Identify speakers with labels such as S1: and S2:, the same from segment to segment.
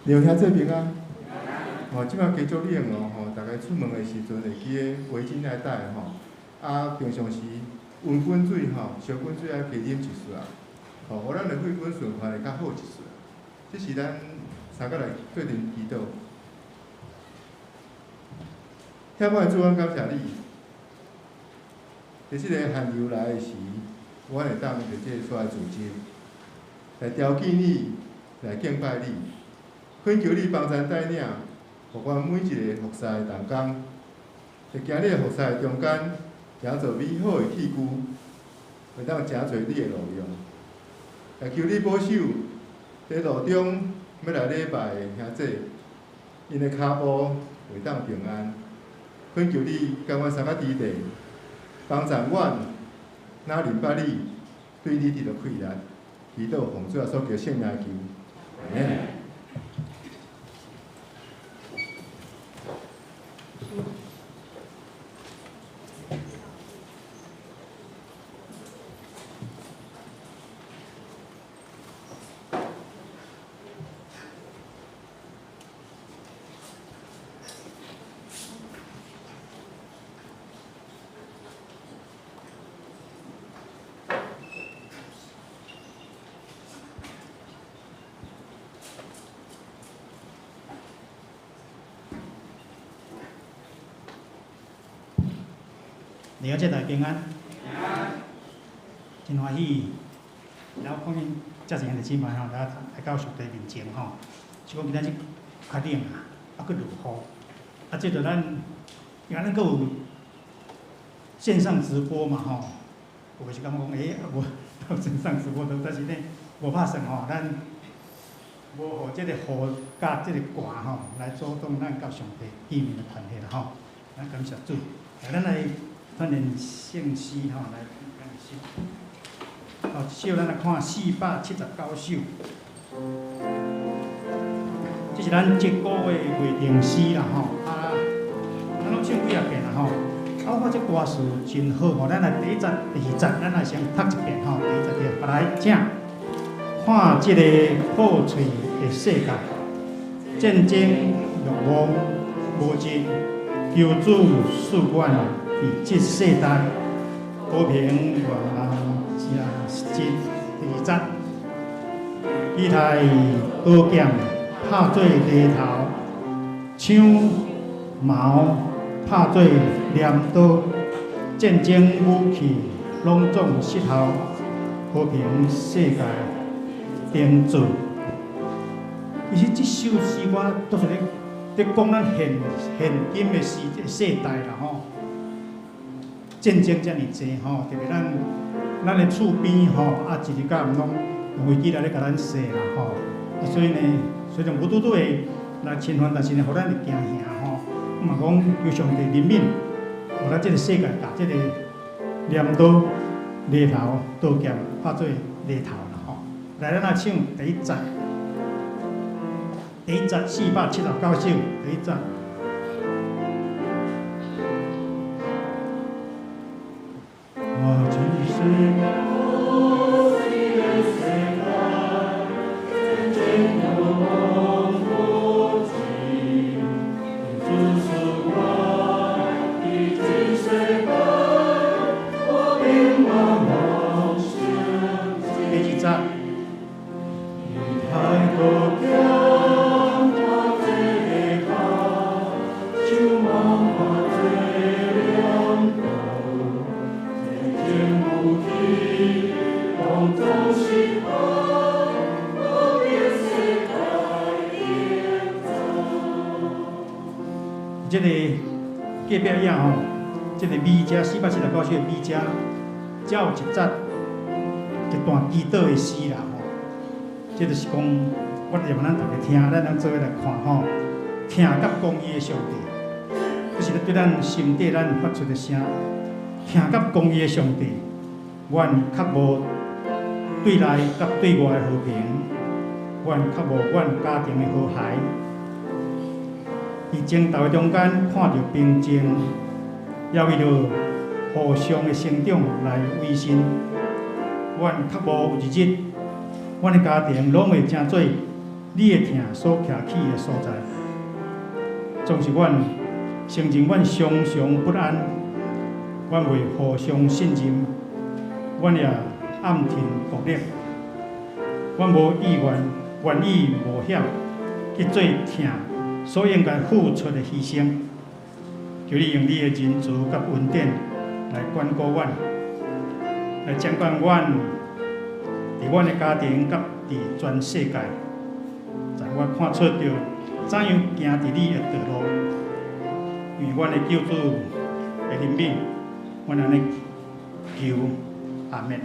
S1: 兩兄弟平安。吼，這擺繼續冷哦，吼，逐家出門的時陣會記得圍巾愛戴吼。啊，平常時溫滾水吼，燒滾水愛加啉一撮，吼，予咱的血管循環會較好一撮。這是咱三個來做陣祈禱。天父的主，阮感謝你。佇這个寒流來的時，阮會當佇這個所在聚集，來朝見你，來敬拜你，懇求你幫贊帶領，予阮每一个服侍的同工，佇今日的服侍的中間，成做美好的器具，會當誠濟你的路用。來求你保守，佇路中欲來禮拜的兄弟，𪜶的跤步會當平安。懇求你共阮三個弟弟，幫助阮，若認捌你，對你得著快樂，祈禱奉主耶穌基督聖名求，阿們。
S2: 弟兄姊妹平安，真歡喜，然後看見遮濟兄弟姊妹吼，來到上帝面前吼，是講今仔日較冷啊，啊閣落雨，啊這就咱，因為咱閣有線上直播嘛吼，有的是感覺講，欸，啊無到線上直播，但是呢，無拍算吼，咱無予這個雨佮這個寒吼來阻擋咱佮上帝見面的關係啦吼，咱感謝主，來咱來。鍛鍊聖詩吼，來咱的心。好，這首咱來看479首，這是咱這個月月定詩啦吼。啊，咱攏唱幾仔遍啦吼。啊，我看這歌詞真好吼，咱來第一節、第二節，咱來先讀一遍吼。第一節對，來，請看這個破碎的世界，戰爭、欲望無盡，求主賜阮。佇這世代和平願誠實。第二節，彼台刀劍拍做犁頭，槍矛拍做鐮刀，戰爭武器攏總失效，和平世界定做。其實這首詩歌都是咧講咱現今的世代啦吼。戰爭遮爾濟吼，特別咱的厝邊吼，啊，一日到暗攏用飛機來咧共咱射啦吼，啊，所以呢，雖然無拄拄會來侵犯，但是呢，予咱會驚嚇吼。嘛講求上帝憐憫，予咱這個世界共這個鐮刀、犁頭、刀劍化做犁頭啦吼。來，咱來唱第一節，第一節479首，第一節。這個隔壁頁吼，這個米遮479首的米遮，才有一節一段祈禱的詩啦吼。這就是講，我念予咱逐家聽，咱通做伙來看吼。疼佮公義的上帝，這是對咱心底咱發出的聲。疼佮公義的上帝，阮較無對內佮對外的和平，阮較無阮家庭的和諧。佇爭鬥的中間看著平靜，也為著互相的成長來維持。阮較無有一日，阮的家庭攏會成做你的疼所徛起的所在，总是阮承認阮常常不安，阮袂互相信任，阮也暗吞暴力，阮無意願，願意冒險去做疼所應該付出的犧牲。求你用你的仁慈佮恩典來管顧阮，來掌管阮，佇阮的家庭佮佇全世界，在我看出著怎樣行佇你的道路，因為阮的救主的憐憫，阮按呢求，阿們。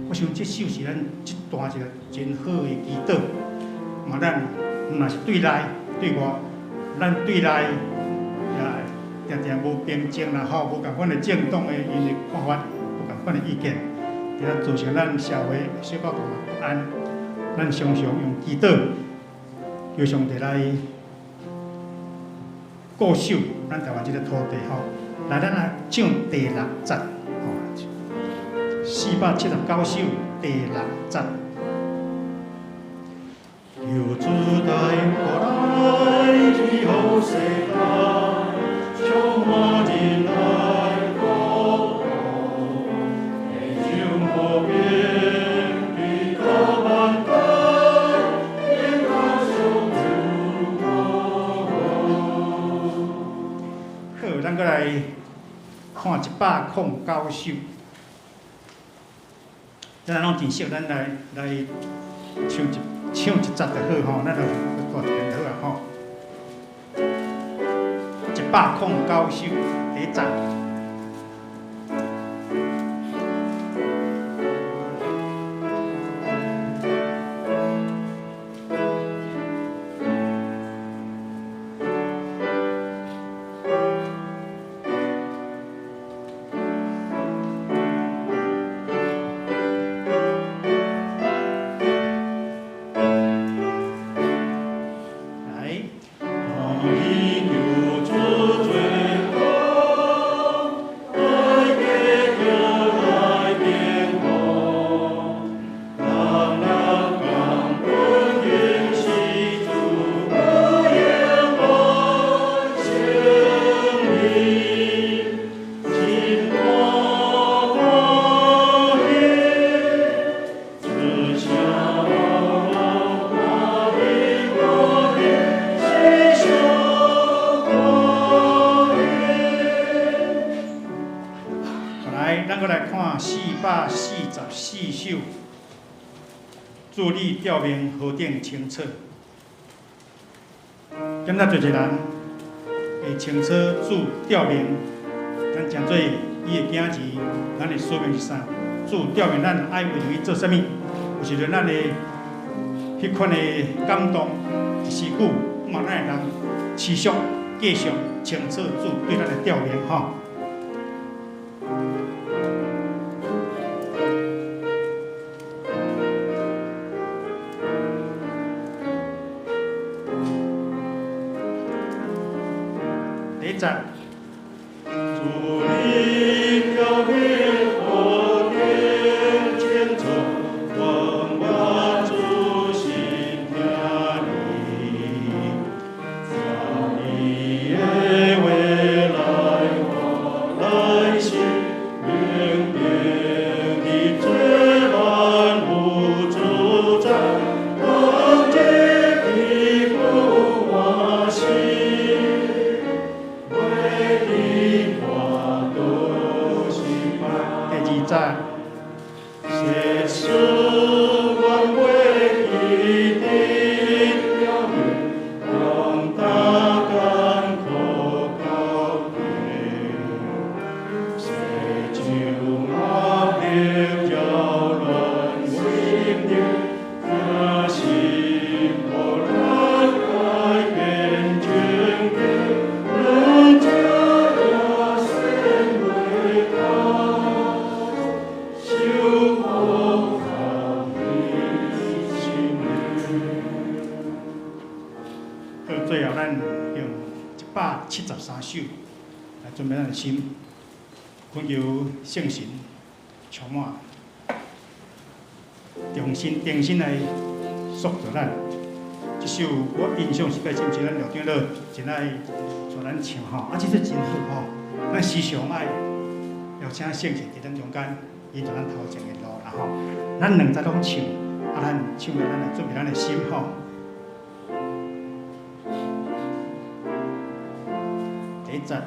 S2: 我想這首是咱這段一個真好的祈禱，嘛咱毋若是對內對外，咱對內也定定無平靜啦吼，無仝款的政黨的𪜶的看法，無仝款的意見，佇遐造成咱社會小可不安。咱常常用祈禱，求上帝來固守咱台灣這个土地吼。來，咱來唱第六節，吼，479首第六節。求主帶我來美好世界，充滿仁愛國度，獻上和平，直到萬代，永遠上主國。好，咱閣來看109首，咱攏真熟，咱來唱一節就好吼，咱就大一遍就好啊吼。109首第一節。444首，主你照明何等清楚。敢若侪侪人會清楚主照明，咱誠做伊的囝兒，咱的使命是啥？主照明咱愛為伊做啥物？有時陣咱的彼款的感動，一時久，嘛咱會當持續繼續清楚主對咱的照明吼。第一節，主你照明何等清楚，願我仔細聽你，照你的話來看來行，明明你這萬有主宰，當這地不換心。第二節，世事阮袂記得了你，重擔艱苦交肩，世上壓力擾亂心靈，若是無咱改變情景，咱這也算袂到。守護福你心靈。到最後，咱用173首來準備咱的心，懇求聖神充滿，重新定心來塑造咱。這首我印象實在深，是咱廖長老真愛帶咱唱吼，啊，這首真好吼，咱時常愛邀請聖神佇咱中間，伊帶咱頭前的路啦吼。咱兩節攏唱，啊，咱唱了，咱來準備咱的心吼。第一節。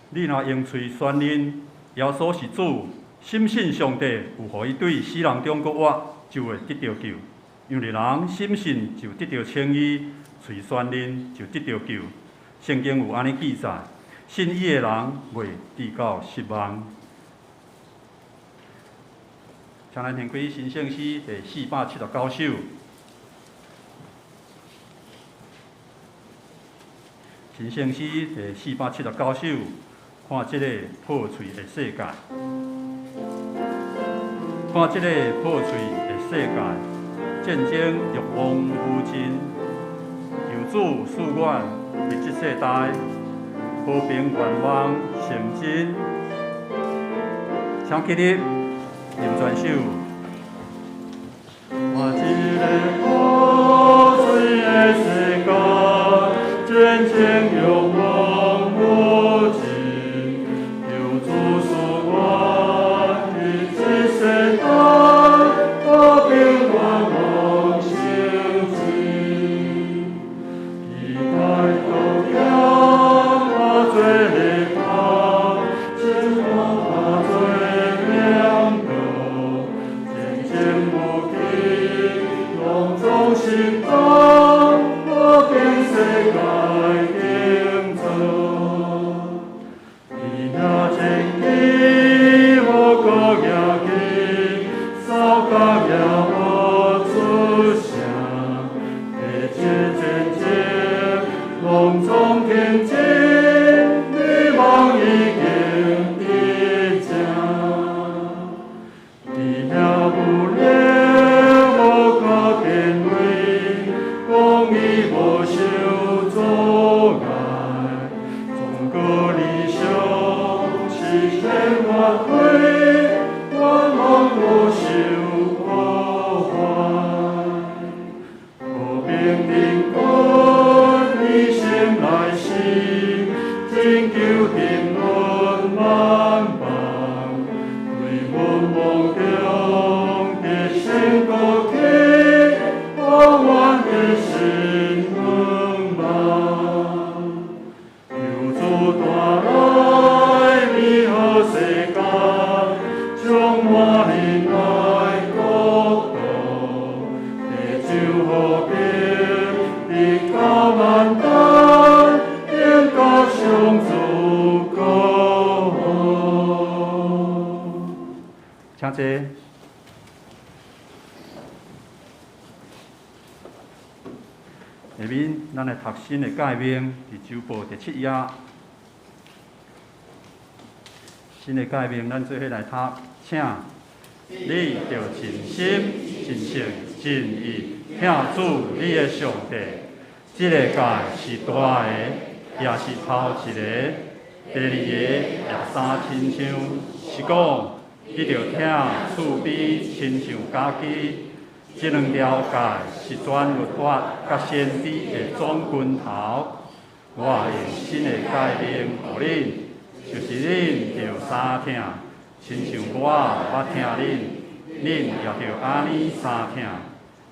S3: 你若用喙宣認耶穌是主，深信上帝有予伊對死人中閣活，就會得著救。因為人深信就得著稱義，喙宣認就得著救。聖經有按呢記載，信伊的人袂致到失望。請咱掀開新聖詩第479首。新聖詩第479首，看這個破碎的世界，看這個破碎的世界，戰爭欲望無盡，求主賜阮佇這世代和平願望成真。請起立，念全首。看這个破碎的世界，戰爭欲望無盡，求主賜阮佇這世代和平願望成真。期待道業化做禮拜，真光化做明道，戰爭無期，攏總失敗，和平世界營造。伫遐前旗，予國舉起，扫角也無出聲，一切戰爭攏總停止，美夢已經佇這。伫遐有力無靠權威，公義無受阻礙，崇高理想實現發揮，願望無受破壞。和平定軍以心來死，拯救沉淪萬邦，對阮夢中得勝國旗，予阮的心願望。求主帶來美好世界，充滿仁愛國度，地球和平直到萬代，永到上主國。請坐。下面咱來讀新的誡命，佇周報第7頁。新的誡命，咱做伙來讀，請你著盡心、盡性、盡意疼主你的上帝。這個誡是大的，也是頭一个。第二个也相親像，是講你著疼厝邊親像家己。這兩條誡是全律法佮先知的總根頭。我用新的誡命予恁，就是恁著相疼，親像我捌疼恁，恁也著按呢相疼。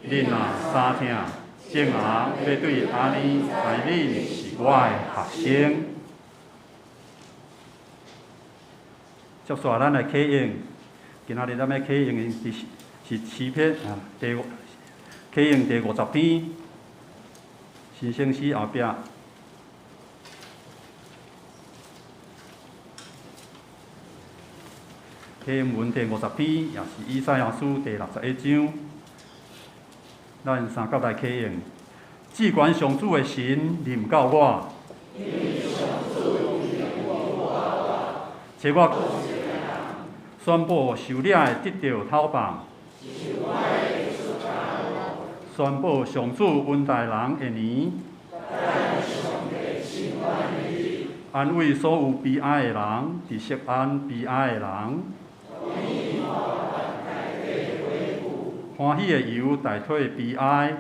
S3: 恁若相疼，眾人欲對按呢知恁是我的學生。接續咱來啟用，今仔日咱欲啟用的是詩篇啊，第啟用第50篇，新聖詩後壁。啟用文第50篇，也是以賽亞書第61章。咱三甲來啟用，至懸上主的神臨到我，找我宣布受掠的得著透放，宣布上主恩待人的年，安慰所有悲哀的人，佇錫安悲哀的人，歡喜的油代替悲哀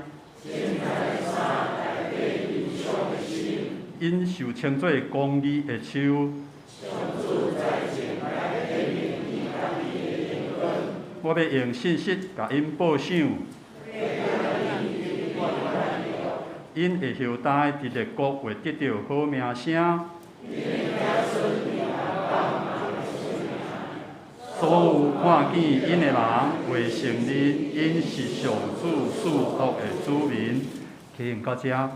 S3: ，𪜶受稱做公義的樹。我欲用信實共𪜶報賞，𪜶的後代佇列國會得著好名聲。所有看見𪜶的人會承認，𪜶是上主賜福的子民。啟用到遮，下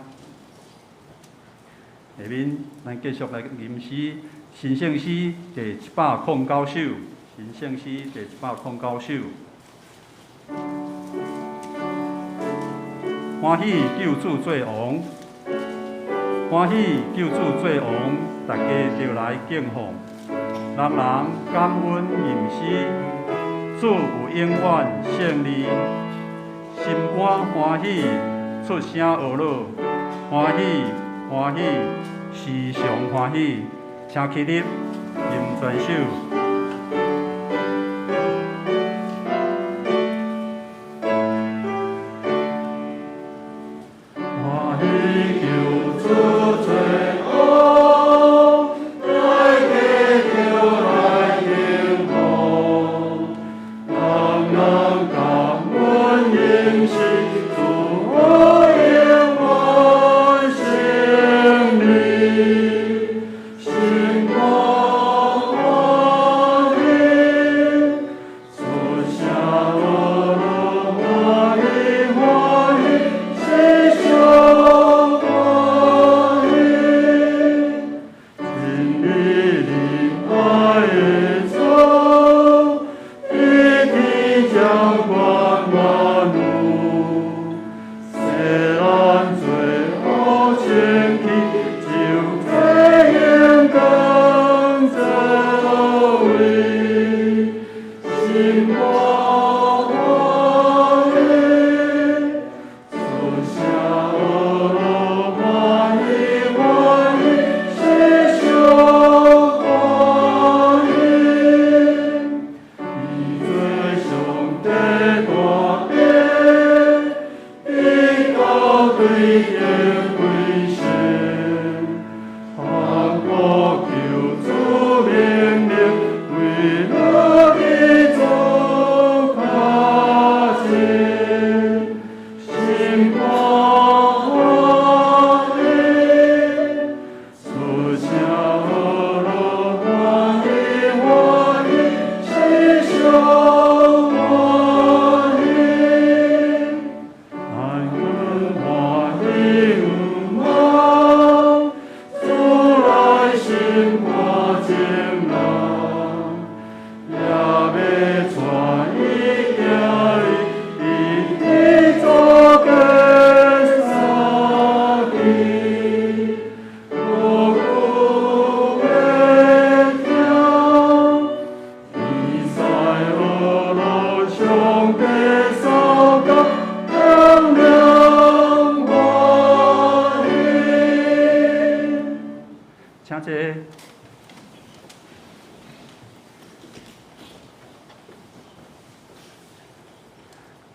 S3: 面咱繼續來吟詩，神聖詩第109首，神聖詩第109首。歡喜救主做王，歡喜救主做王，大家就來敬奉。人人感恩吟詩，主有永遠勝利，心肝歡喜出聲呵咾，歡喜歡喜時常歡喜，請起立，吟全首。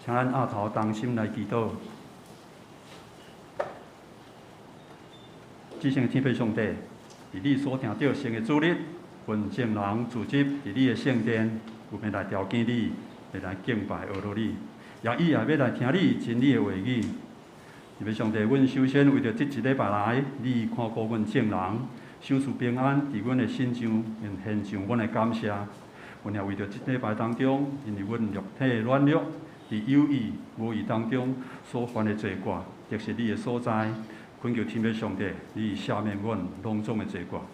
S3: 請咱額頭同心來祈禱。至聖天父上帝，佇你所定著聖的主日，阮眾人聚集佇你的聖殿，有欲來朝見你，會來敬拜阿羅你，也伊也欲來聽你真理的話語。天父上帝，阮首先為著這一禮拜來，你看顧阮眾人，賞賜平安佇阮的身上，獻上阮的感謝。阮也為著這禮拜當中，因為阮肉體的軟弱，佇有意無意當中所犯的罪過，得失你的所在，懇求天父上帝，你赦免阮攏總的罪過。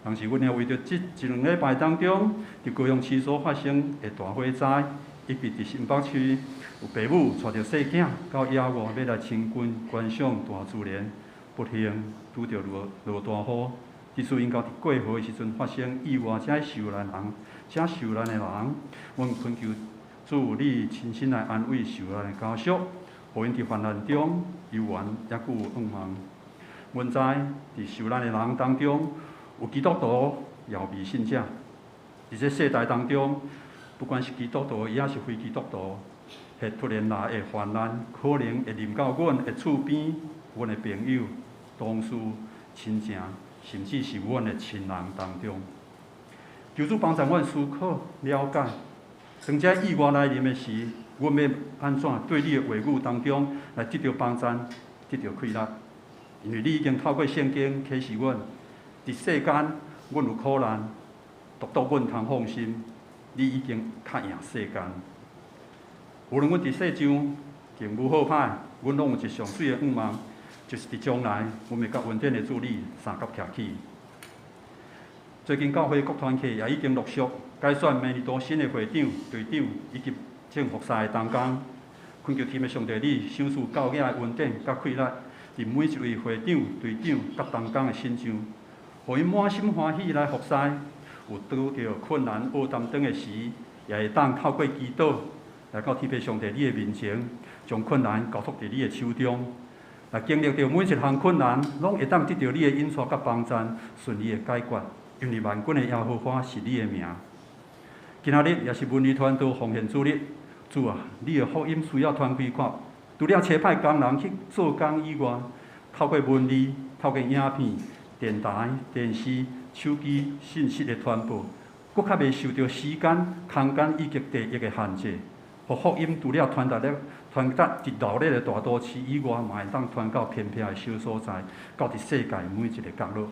S3: 同時，阮也為著這一兩禮拜當中，佇高雄市所發生的大火災，以及佇新北市有爸母帶著細囝到野外欲來親近觀賞大自然，不幸拄著落落大雨，致使𪜶到佇過河的時陣發生意外，遮受難人，遮受難的人，阮懇求主你親身來安慰受難的家屬，予𪜶佇患難中猶原猶閣有盼望。阮知佇受難的人當中，有基督徒，也有未信者。佇這世代當中，不管是基督徒，抑是非基督徒，彼突然來的患難，可能會臨到阮的厝邊、阮的朋友、同事、親情，甚至是阮的親人當中。求主幫助阮思考、了解，當這意外來臨的時，阮欲按怎對你的話語當中來得著幫贊、得著氣力？因為你已經透過聖經啟示阮，佇世間阮有苦難，獨獨阮通放心，你已經較贏世間。無論阮佇世上境遇好歹，阮攏有一上媠的願望，就是佇將來，阮會佮恩典的主你相佮徛起。最近教會各團契也已經陸續改選明年度新的會長、隊長以及正服侍的同工。懇求天父上帝，你賞賜教養的恩典佮氣力，佇每一位會長、隊長佮同工的身上，予𪜶滿心歡喜來服侍。有拄著困難學擔當的時，也會當透過祈禱來到天父上帝你的面前，將困難交託佇你的手中。來經歷著每一項困難，攏會當得著你的引帶佮幫贊，順利的解決。因為萬軍的耶和華是你的名。今仔日也是文藝傳道奉獻主日，主啊，你的福音需要傳開看。除了差派工人去做工以外，透過文字、透過影片、電台、電視、手機信息的傳播，閣較袂受著時間、空間以及地域的限制，予福音除了傳達了、傳達佇鬧熱的大都市以外，嘛會當傳到偏僻的小所在，到佇世界每一個角落。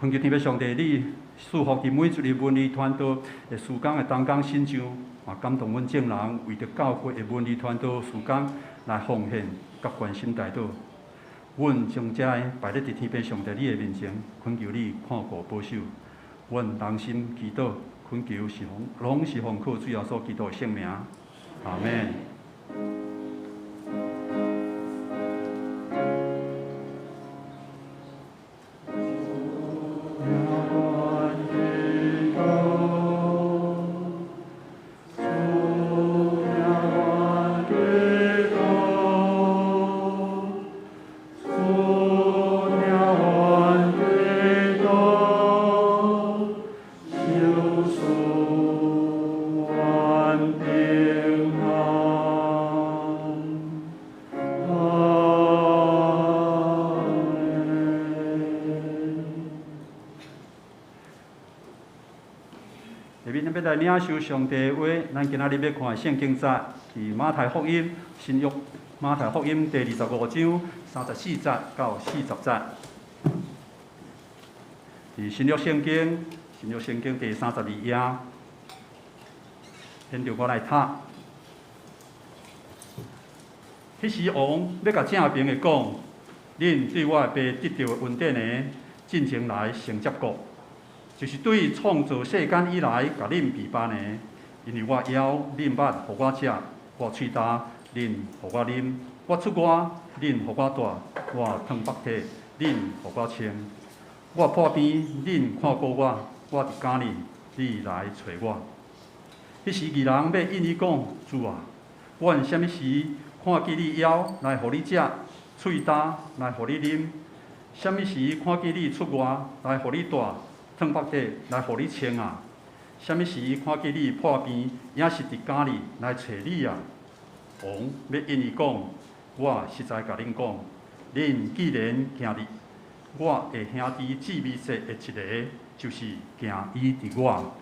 S3: 懇求天父上帝，你賜福佇每一个文藝傳道的事工的同工身上，嘛感動阮眾人為著教會的文藝傳道事工來奉獻佮關心代禱。阮將這个擺咧佇天父上帝你的面前，懇求你看顧保守。阮同心祈禱，懇求是奉，攏是奉靠主耶穌基督的聖名。阿們。下面咱欲來領受上帝的話，咱今仔日欲看的聖經節是馬太福音新約馬太福音第25章34節到40節。佇新約聖經，新約聖經第32頁，現在我來讀。彼時王欲共正爿的講：恁對我的爸得著恩典的，進前來承接國。就是對創造世間以來，共恁備辦的，因為我枵，恁捌予我食；我喙焦，恁予我啉；我出外，恁予我蹛；我淌腹體，恁予我穿；我破病，恁看顧我；我佇監裡，你來揣我。彼時義人欲應伊講：主啊，阮啥物時看見你枵，來予你食；喙焦，來予你啉？啥物時看見你出外，來予你蹛？淌腹體來予你穿啊！啥物時看見你破病，抑是佇監裡來揣你啊？王欲應伊講：我實在共恁講，恁既然行佇我的兄弟姊妹細的一个，就是行伊佇我。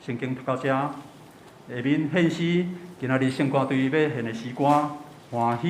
S3: 聖經讀到這，下面獻詩，今仔日聖歌隊欲獻的詩歌《歡喜》。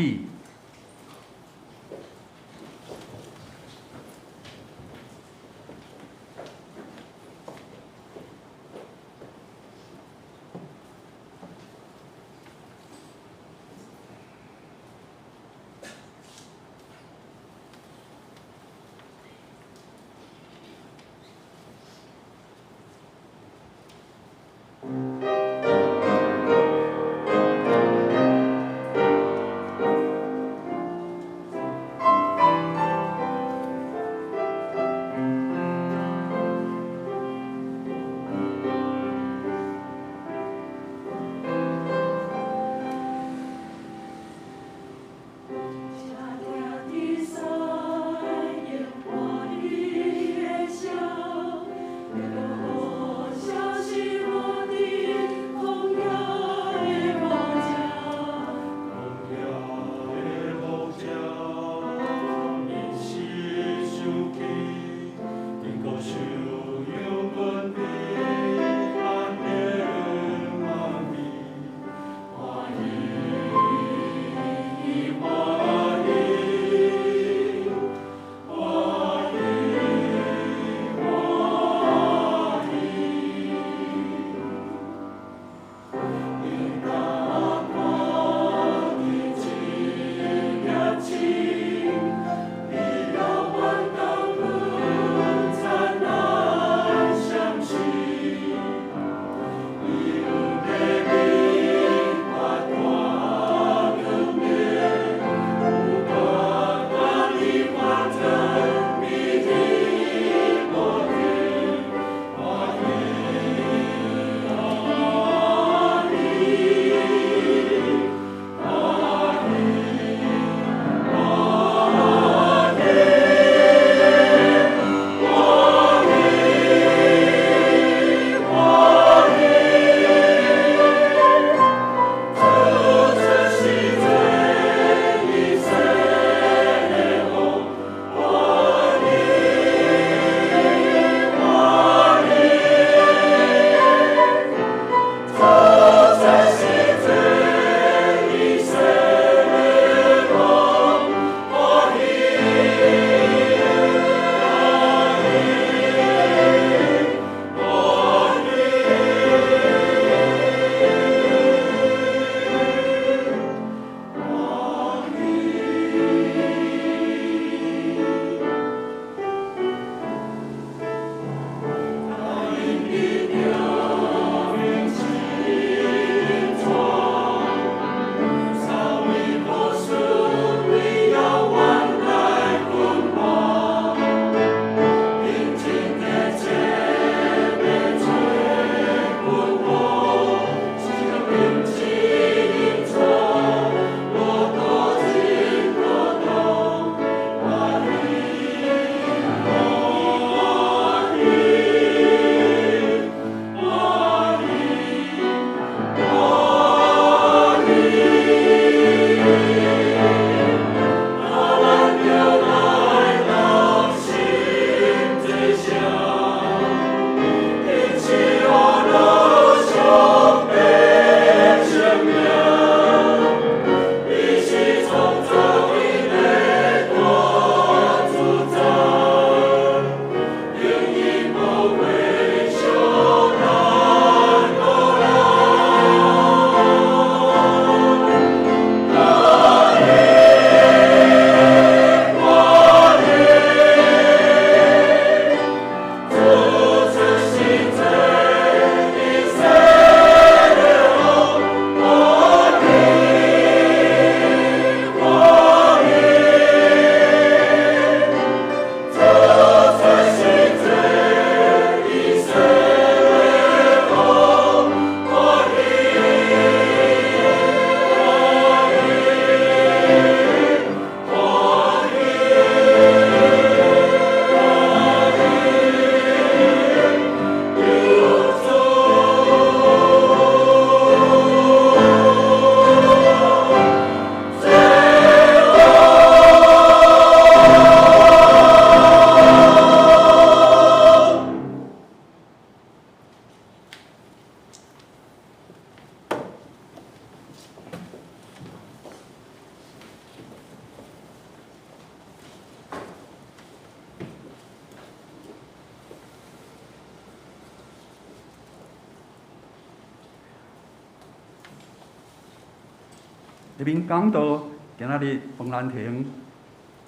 S3: 入面讲道，今仔日彭兰亭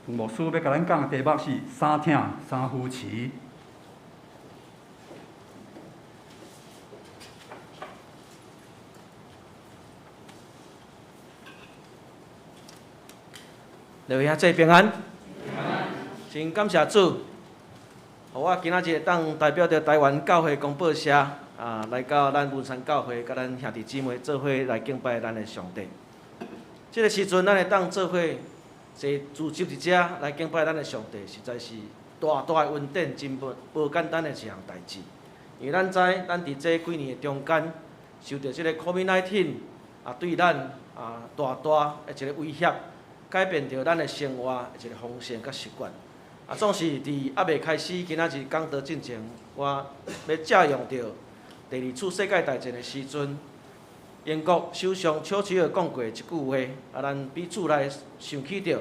S3: 彭牧师欲共咱讲的题目是三疼三扶持。
S4: 各位兄弟平安，真感谢主，予我今仔日会当代表著台湾教会公报社啊，来到咱文山教会，佮咱兄弟姊妹做伙来敬拜咱的上帝。这个时阵，咱会当做伙坐聚集伫遮来敬拜咱的上帝，实在是大大的恩典，真无简单的一项代志。因为咱知，咱伫这几年的中间，受著这个 COVID-19 啊，对咱啊大大的一个威胁，改变著咱的生活的一个方式佮习惯。啊，总是伫犹未开始今仔日讲道进前，我欲借用著第二次世界大战的时阵，英国首相丘吉尔讲过一句话，啊，咱彼此来想起著，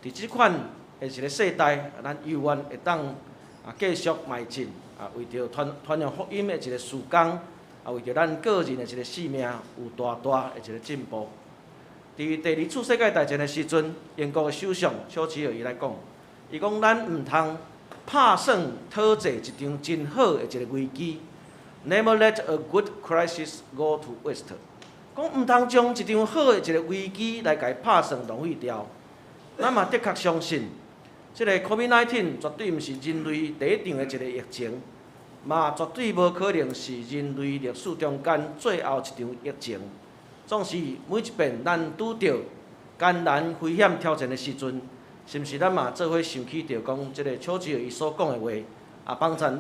S4: 伫这款的一个世代，咱犹原会当啊继续迈进，啊，为著传传扬福音的一个事工，啊，为著咱个人的一个生命有大大的一个进步。伫第二次世界大战的时阵，英国的首相丘吉尔伊来讲，伊讲咱毋通拍算讨债一场真好的一个危机，Never let a good crisis go to waste。讲毋通将一场好的一个危机来共伊拍算浪费掉。咱嘛的确相信，这个 COVID-19 绝对毋是人类第一场的一个疫情，嘛绝对无可能是人类历史中间最后一场疫情。总是每一遍咱拄著艰难、危险挑战的时阵，是毋是咱嘛做伙想起著讲，这个丘吉尔伊所讲的话，也帮助咱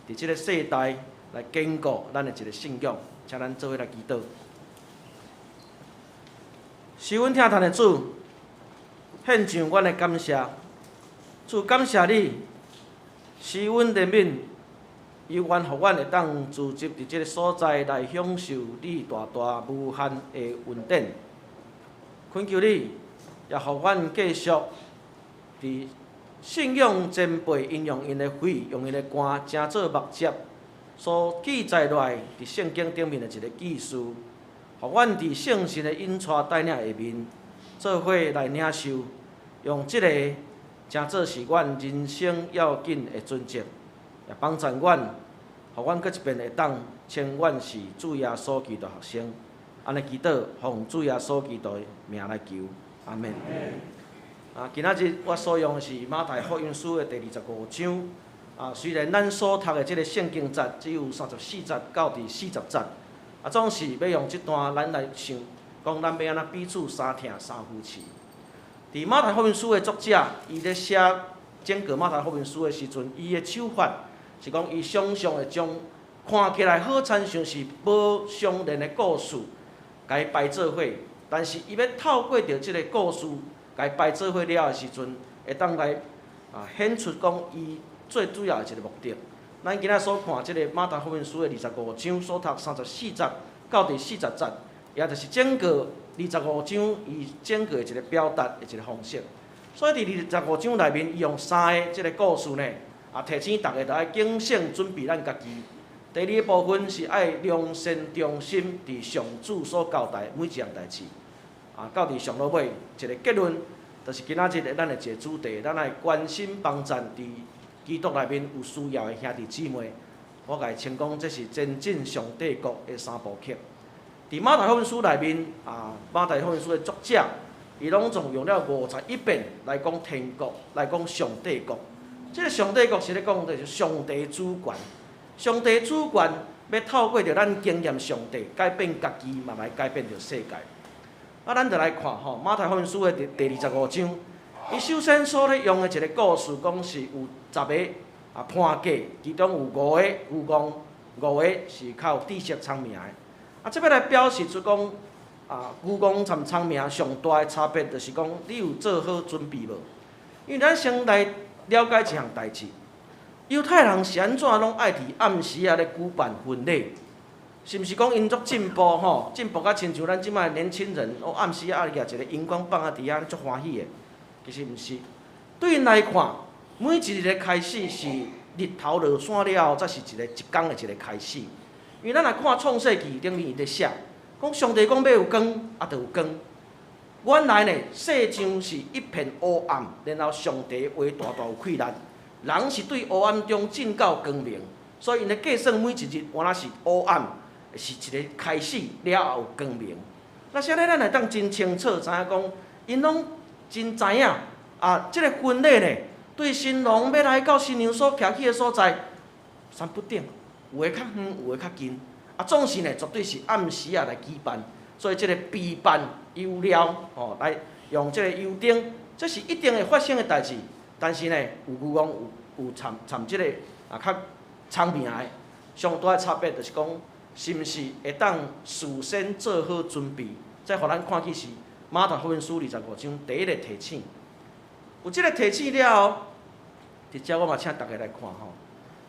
S4: 伫这个世代来坚固咱的一个信仰。请咱做伙来祈祷。是阮疼痛的主，献上阮的感谢。主感谢你，施阮怜悯，犹原予阮会当聚集伫这个所在来享受你大大无限的恩典。恳求你，也予阮继续伫信仰前辈𪜶用𪜶的血、用𪜶的肝，成做目汁所记载落来伫圣经顶面的一个记事，予阮伫圣神的引带带领下面，做伙来领受，用这个成做是阮人生要紧的准则，也帮助阮，予阮阁一遍会当称阮是主耶稣基督学生。按呢祈祷，奉主耶稣基督的名来求，阿们。啊，今仔日我所用的是马太福音书的第25章。啊，虽然咱所读的这个圣经节只有34节到伫40节，啊，总是欲用这段咱来想，讲咱欲按怎彼此相疼相扶持。伫马太福音书的作者，伊咧写整个马太福音书的时阵，伊的手法是讲，伊常常会将看起来好亲像是无相连的故事，共伊排做伙，但是伊欲透过著这个故事，共伊排做伙了的时阵，会当来啊显出讲伊最主要的一个目的。咱今仔所看这个马太福音书的25章所读34节到第40节，也就是整个25章伊整个的一个表达的一个方式。所以伫25章内面，伊用三个这个故事呢，啊提醒大家著爱警醒准备咱家己。第二个部分是爱良善忠心伫上主所交代每一项代志。啊，到伫上落尾一个结论，就是今仔日的咱的一个主题，咱爱关心帮赞伫基督内面有需要的兄弟姊妹。我共伊称讲，这是前进上帝国的三部曲。伫马太福音书内面，啊，马太福音书的作者，伊拢总用了51遍来讲天国，来讲上帝国。这个上帝国是咧讲，就是上帝主权。上帝主权欲透过著咱经验上帝，改变家己，嘛来改变著世界。啊，咱就来看吼，马太福音书的第25章，伊首先所咧用的一个故事，讲是有10个啊判客，其中有5个愚戆，5个是较有知识聪明的。啊，这欲来表示出讲，啊，愚戆参聪明上大的差别，就是讲你有做好准备无？因为咱先来了解一项代志，犹太人是按怎拢爱伫暗时仔咧举办婚礼？是毋是讲𪜶足进步吼？进步甲亲像咱这摆年轻人，哦，暗时仔举一个荧光棒仔伫遐足欢喜的？其实毋是，对𪜶来看，每一日的开始是日头落山了后，才是一个一工的一个开始。因为咱若看创世记顶面伊咧写，讲上帝讲欲有光，啊，就有光。原來呢，世上是一片烏暗，然後上帝話大大有氣力，人是對烏暗中進到光明，所以𪜶咧計算每一日，原來是烏暗，是一个開始了後有光明。那啥呢？咱會當真清楚知影講，𪜶攏真知影啊！這个婚禮呢，對新郎欲來到新娘所徛起的所在，山不頂，有的較遠，有的較近，啊，總是呢，絕對是暗時仔來舉辦，所以這个備辦油料吼，來用這个油燈，這是一定會發生的代誌。但是呢，有牛戇有參參這个啊較聰明的，上大的差別就是講，是毋是會當事先做好準備？這予咱看起是馬太福音書25章第一个提醒。有這个提醒了後，佇遮我嘛請大家來看吼。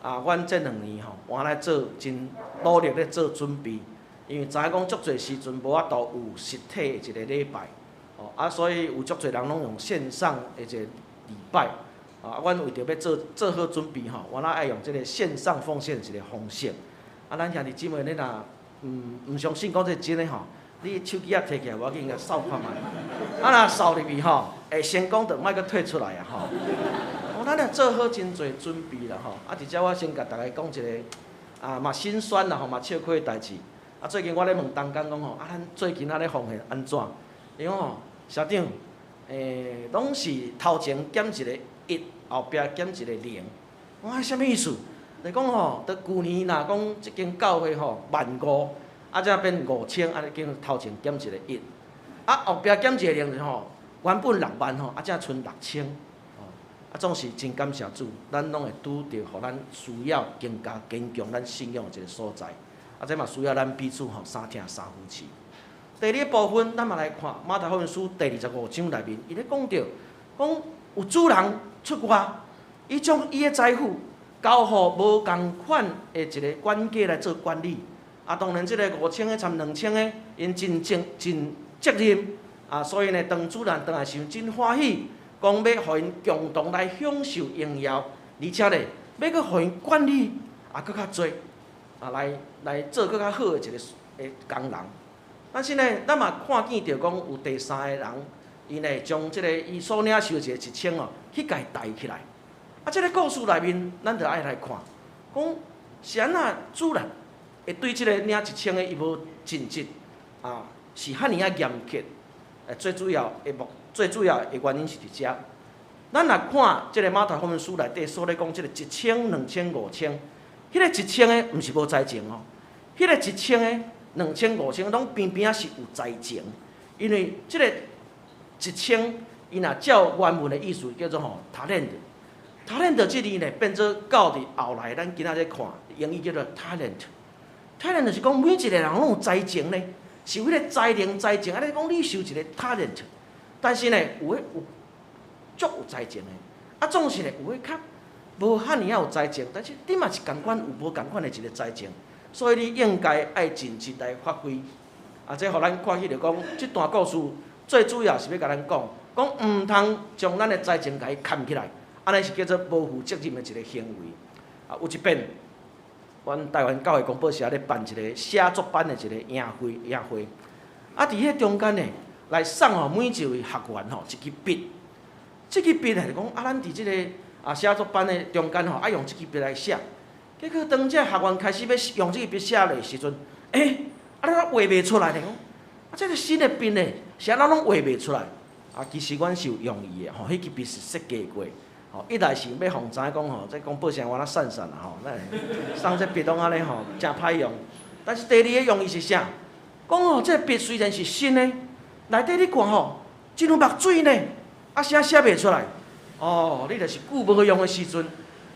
S4: 啊，阮這2年吼，換來做真努力咧做準備，因為知影講足濟時陣無法度有實體的一個禮拜，哦啊，所以有足濟人攏用線上的一個禮拜。啊，阮為著欲做做好準備吼，阮仔愛用這个線上奉獻一個方式。啊，咱兄弟姊妹，你若毋相信講這真的吼，你手機仔提起來，無要緊，共掃看覓。啊，若掃入去吼，會成功就莫閣退出來啊吼。哦，咱若做好真濟準備啦吼。啊，佇遮我先共大家講一个啊，嘛心酸啦吼，嘛笑虧的代誌。啊，最近我咧問同工講吼，啊，咱最近仔咧奉獻按怎？伊講吼，社長，攏是頭前減一个一，後壁減一個零。我講啥物意思？就講吼，佇舊年若講這間教會吼萬五，啊，才變5000，按呢叫頭前減一個一，啊，後壁減一個零就吼，原本6萬吼，啊，才賰6000，吼，啊，總是真感謝主，咱攏會拄著予咱需要更加堅強咱信仰的一个所在，啊，這嘛需要咱彼此吼相疼相扶持。第二个部分，咱嘛來看馬太福音書第25章內面，伊咧講著講有主人出外，伊將伊的財富交予無仝款的一个管家來做管理。啊，當然這个5000个參2000个，𪜶真正盡責任。啊，所以呢，當主人轉來時陣真歡喜，講欲予𪜶共同來享受榮耀，而且呢，欲閣予𪜶管理啊，閣較濟，啊，來做閣較好的一个的工人。但是呢，咱嘛看見著講有第三个人，伊呢將這个伊所領受的一個1000哦，去共伊袋起來。啊，這个故事內面，咱就愛來看，講是按怎主人會對這個領一千个伊無盡職，啊，是遐爾仔嚴格。最主要的原因是佇遮。咱若看這个馬太福音書內底所咧講，這个一千、兩千、五千，彼个一千个毋是無才情哦，彼个一千个、兩千、五千，攏邊邊仔是有才情，因為這個一千，伊若照原文的意思叫做吼 talent，talent 這字呢變做到佇後來，咱今仔日看英語叫做 talent，talent 就是講每一個人攏有才情呢，是有彼个才能才情，啊，你講你受一个 talent，但是呢，有的有足有才情的，啊，總是呢有的較無遐爾仔有才情，但是你嘛是仝款有無仝款的一个才情。所以你應該愛盡職來發揮，啊，這予咱看起就講，這段故事最主要是欲共咱講，講毋通將咱的才情共伊崁起來，按呢是叫做無負責任的一个行為。啊，有一遍，阮台灣教會公報社咧辦一个寫作班的一个營會，營會，啊，佇彼中間呢，來送予每一位學員吼一支筆，這支筆呢就講啊，咱佇這个啊寫作班的中間吼，愛用這支筆來寫。結果當這學員開始欲用這支筆寫的時陣，欸，啊，你怎畫袂出來呢？講，啊，這个新的筆呢，是按怎攏畫袂出來？啊，其實阮是有用意的吼，彼支筆是設計過，吼，一來是欲予知影講吼，這公報社原來散散啦吼，咱送這筆攏按呢吼，誠歹用。但是第二个用意是啥？講吼，這個筆雖然是新的，內底你看吼，真有墨水呢，啊，啥寫袂出來？哦，你就是久無用的時陣。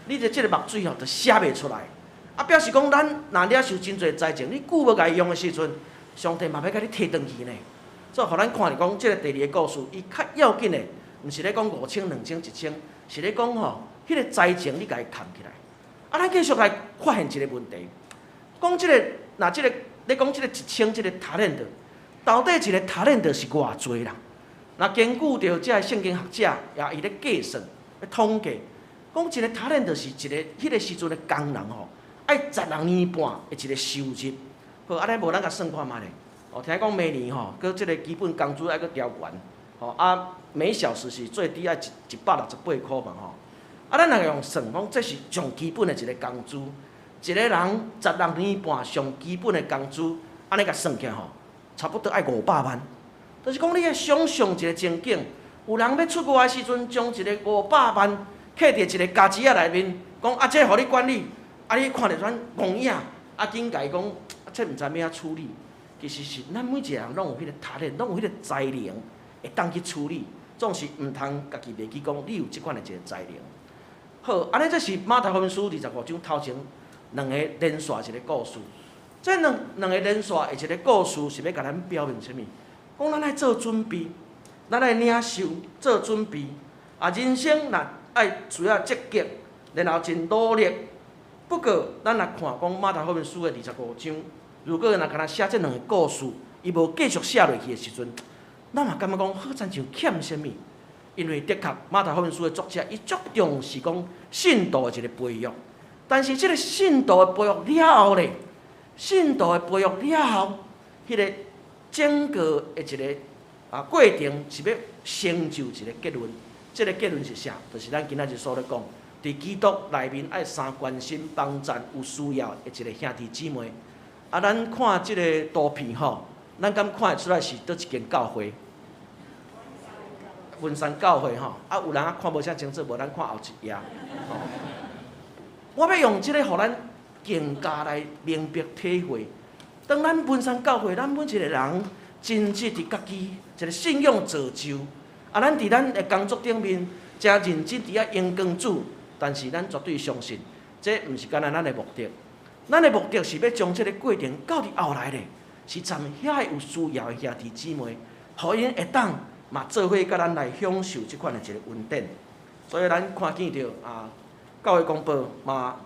S4: 你的這个墨水吼，就寫袂出來。啊，表示講咱若領受真濟才情，你久無共伊用的時陣，上帝嘛欲共你提轉去呢。所以，予咱看著講，這个第二个故事，伊較要緊的，毋是咧講五千、兩千、一千，是咧講吼，彼个才情你共伊崁起來。啊，咱繼續來發現一个問題，講這个，若這个，咧講這个一千，這个 talent，到底一个 talent 是偌濟啦？若根據著這个聖經學者也伊咧計算、咧統計。講一个 talent 就是一个彼个時陣的工人吼，愛16年半的一个收入。好，按呢無咱共算看覓咧。哦，聽講明年吼，閣這个基本工資愛閣調懸，吼啊，每小時是最低愛168塊嘛吼。啊，咱若用算講，這是上基本的一个工資，一个人16年半上基本的工資，按呢共算起來吼，差不多愛500萬。就是講你愛想像一个情景，有人欲出外的時陣，將一个五百萬刻佇一个家子仔內面，講啊，這予你管理，啊，你看著咱戇影，啊，緊共伊講，啊，這毋知欲按怎處理。其實是咱每一个人攏有彼个才能，攏有彼个才能，會當去處理。總是毋通家己袂記講，你有這款的一个才能。好，按呢這是馬太福音書25章頭前兩个連續一个故事。這兩個連續的一个故事是欲共咱表明啥物？講咱愛做準備，咱愛領受做準備。啊，人生若愛需要積極，然後真努力。不過，咱若看講馬太福音書的二十五章，如果若干焦寫這兩个故事，伊無繼續寫落去的時陣，咱嘛感覺講好親像欠啥物？因為的確馬太福音書的作者，伊足重視講信徒的一个培育。但是這个信徒的培育了後咧，信徒的培育了後，彼个整個的一个過程是欲成就一个結論。這个結論是啥？就是咱今仔日所咧講，佇基督內面愛三關心幫贊有需要的一个兄弟姊妹。啊，咱看這个圖片吼，咱敢看會出來是佗一間教會？文山教會吼，啊，有人啊看無啥清楚，無咱看後一頁。吼，我欲用這个，予咱更加來明白體會。當咱文山教會，咱每一个人真實佇家己一个信仰造就，啊，咱佇咱的工作頂面誠認真佇遐榮光主，但是咱絕對相信，這毋是干焦咱的目的。咱的目的是欲將這个過程到佇後來咧，是參遐个有需要的兄弟姊妹，予𪜶會當嘛做伙佮咱來享受這款的一个恩典。所以咱看見著啊，教會公報嘛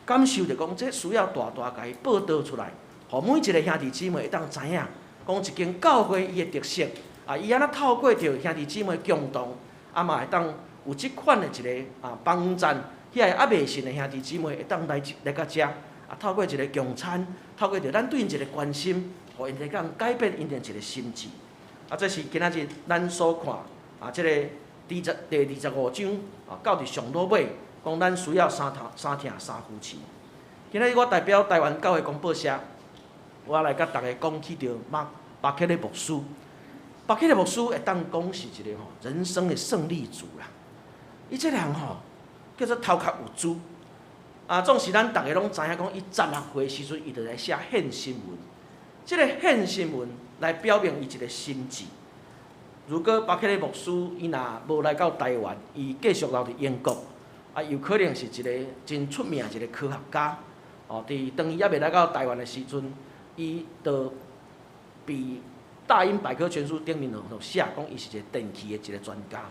S4: 感受著講，這需要大大共伊報導出來，予每一个兄弟姊妹會當知影，講一間教會伊的特色，啊，伊按怎透過著兄弟姊妹共同，啊嘛會當有這款的一个幫贊，遐个猶未信的兄弟姊妹會當來來到遮，啊，透過一个共餐，透過著咱對𪜶一个關心，予𪜶會當改變𪜶的一个心智。啊，這是今仔日咱所看啊，這个第25章啊，到佇上落尾，講咱需要三疼三疼三扶持。今仔日我代表台灣教會公報社，我來佮大家講起著馬巴克禮牧師。巴克禮牧師會當講是一个吼人生的勝利組啦。伊這人吼叫做頭殼有珠。啊，總是咱逐个攏知影講，伊16歲時陣，伊就來寫獻身文。這个獻身文來表明伊一个心志。如果巴克禮牧師伊若無來到台灣，伊繼續留佇英國，啊，有可能是一个真出名一个科學家。哦，佇當伊猶未來到台灣的時陣，伊就佇大英百科全書頂面就寫講，伊是一个電器的一个專家。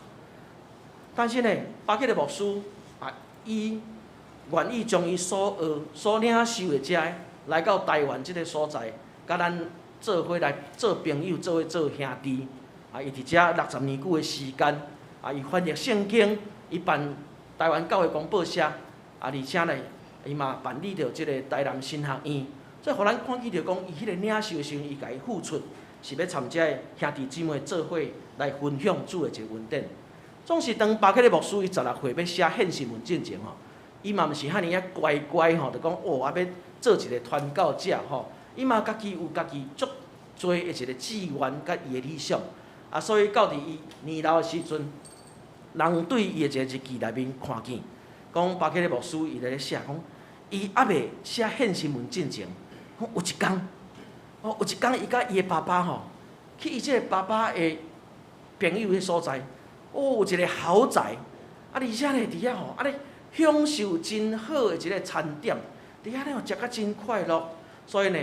S4: 但是呢，巴克禮牧師啊，伊願意將伊所學、所領受的這个來到台灣這个所在，佮咱做伙來做朋友，做伙做兄弟。啊，伊佇遮60年久的時間，啊，伊翻譯聖經，伊辦台灣教會公報社，啊，而且呢，伊嘛辦理著這个台南神學院，這予咱看見著講，伊彼個領受的時陣，伊共伊付出，是欲參這个兄弟姊妹做伙來分享主的一个恩典。總是當巴克禮牧師伊16歲欲寫獻身文進前吼，伊嘛毋是遐爾仔乖乖吼，就講哦，我欲做一个傳教者吼，伊嘛家己有家己足濟的一个志願佮伊的理想。啊，所以到佇伊年老的時陣，人對伊的一个日記內面看見，講巴克禮牧師伊咧寫講，伊猶未寫獻身文進前，講有一工，哦，有一工伊佮伊的爸爸吼，去伊這个爸爸的朋友彼所在，哦，有一个豪宅，啊，而且咧佇遐吼，啊咧享受真好的一个餐點，佇遐咧吼食甲真快樂。所以呢，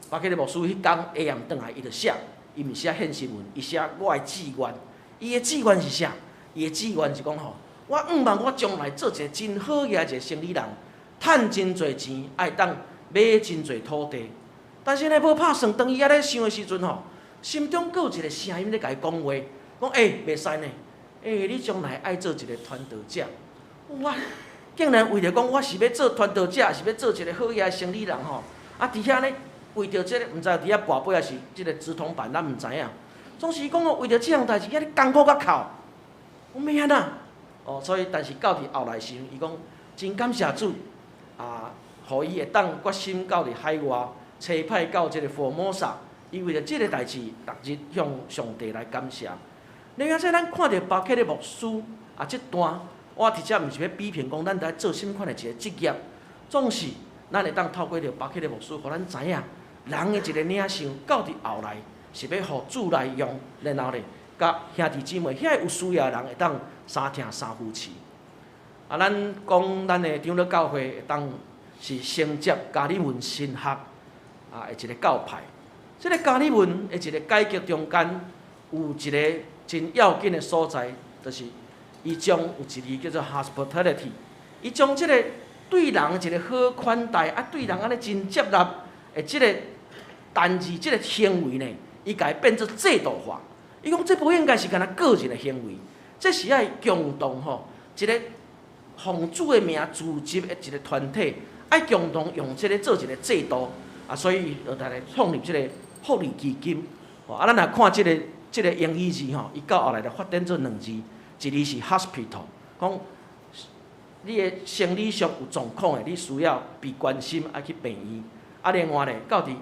S4: 巴克禮牧師彼工下暗轉來，伊就寫，伊毋寫獻身文，伊寫我的志願。伊的志願是啥？伊的志願是講吼，我向望我將來做一个真好額一个生理人，趁真濟錢，會當買真濟土地。但是呢，無拍算，當伊猶咧想的時陣吼，心中閣有一个聲音咧共伊講話，講欸，袂使呢，欸，你將來愛做一个傳道者。我竟然為著講我是欲做傳道者，抑是欲做一个好額的生理人吼，啊，佇遐咧為著這個，毋知佇遐跋杯，抑是這个直筒板，咱毋知影。總是伊講哦，為著這項代誌，遐爾艱苦甲哭，講欲按怎？哦，所以但是到佇後來時，伊講真感謝主啊，予伊會當決心到佇海外，差派到這个福爾摩沙，伊為著這个代誌，逐日向上帝來感謝。另外，這咱看著巴克的牧師啊，這段我佇遮毋是欲批評講咱著愛做啥物款的一个職業，總是咱會當透過著巴克的牧師，予咱知影人的一个領袖到佇後來是欲予主來用，然後咧，佮兄弟姊妹遐有需要的人會當相疼相扶持。啊，咱講咱的長老教會會當是承接加爾文神學啊的一个教派。這个加爾文的一个改革中間有一个真要緊的所在，就是伊將有一字叫做 hospitality，伊將這个對人一个好款待，啊對人按呢真接納的這个單字，這个行為呢，伊共伊變做制度化。伊講這無應該是干焦個人的行為，這是愛共同吼一个奉主的名組織的一个團體，愛共同用這个做一个制度啊，所以就來創立這个福利基金。啊，咱若看這个英語字吼，伊到後來就發展做兩字，一字是 hospital，講你的生理上有狀況的，你需要被關心，愛去病院。啊，另外咧，到佇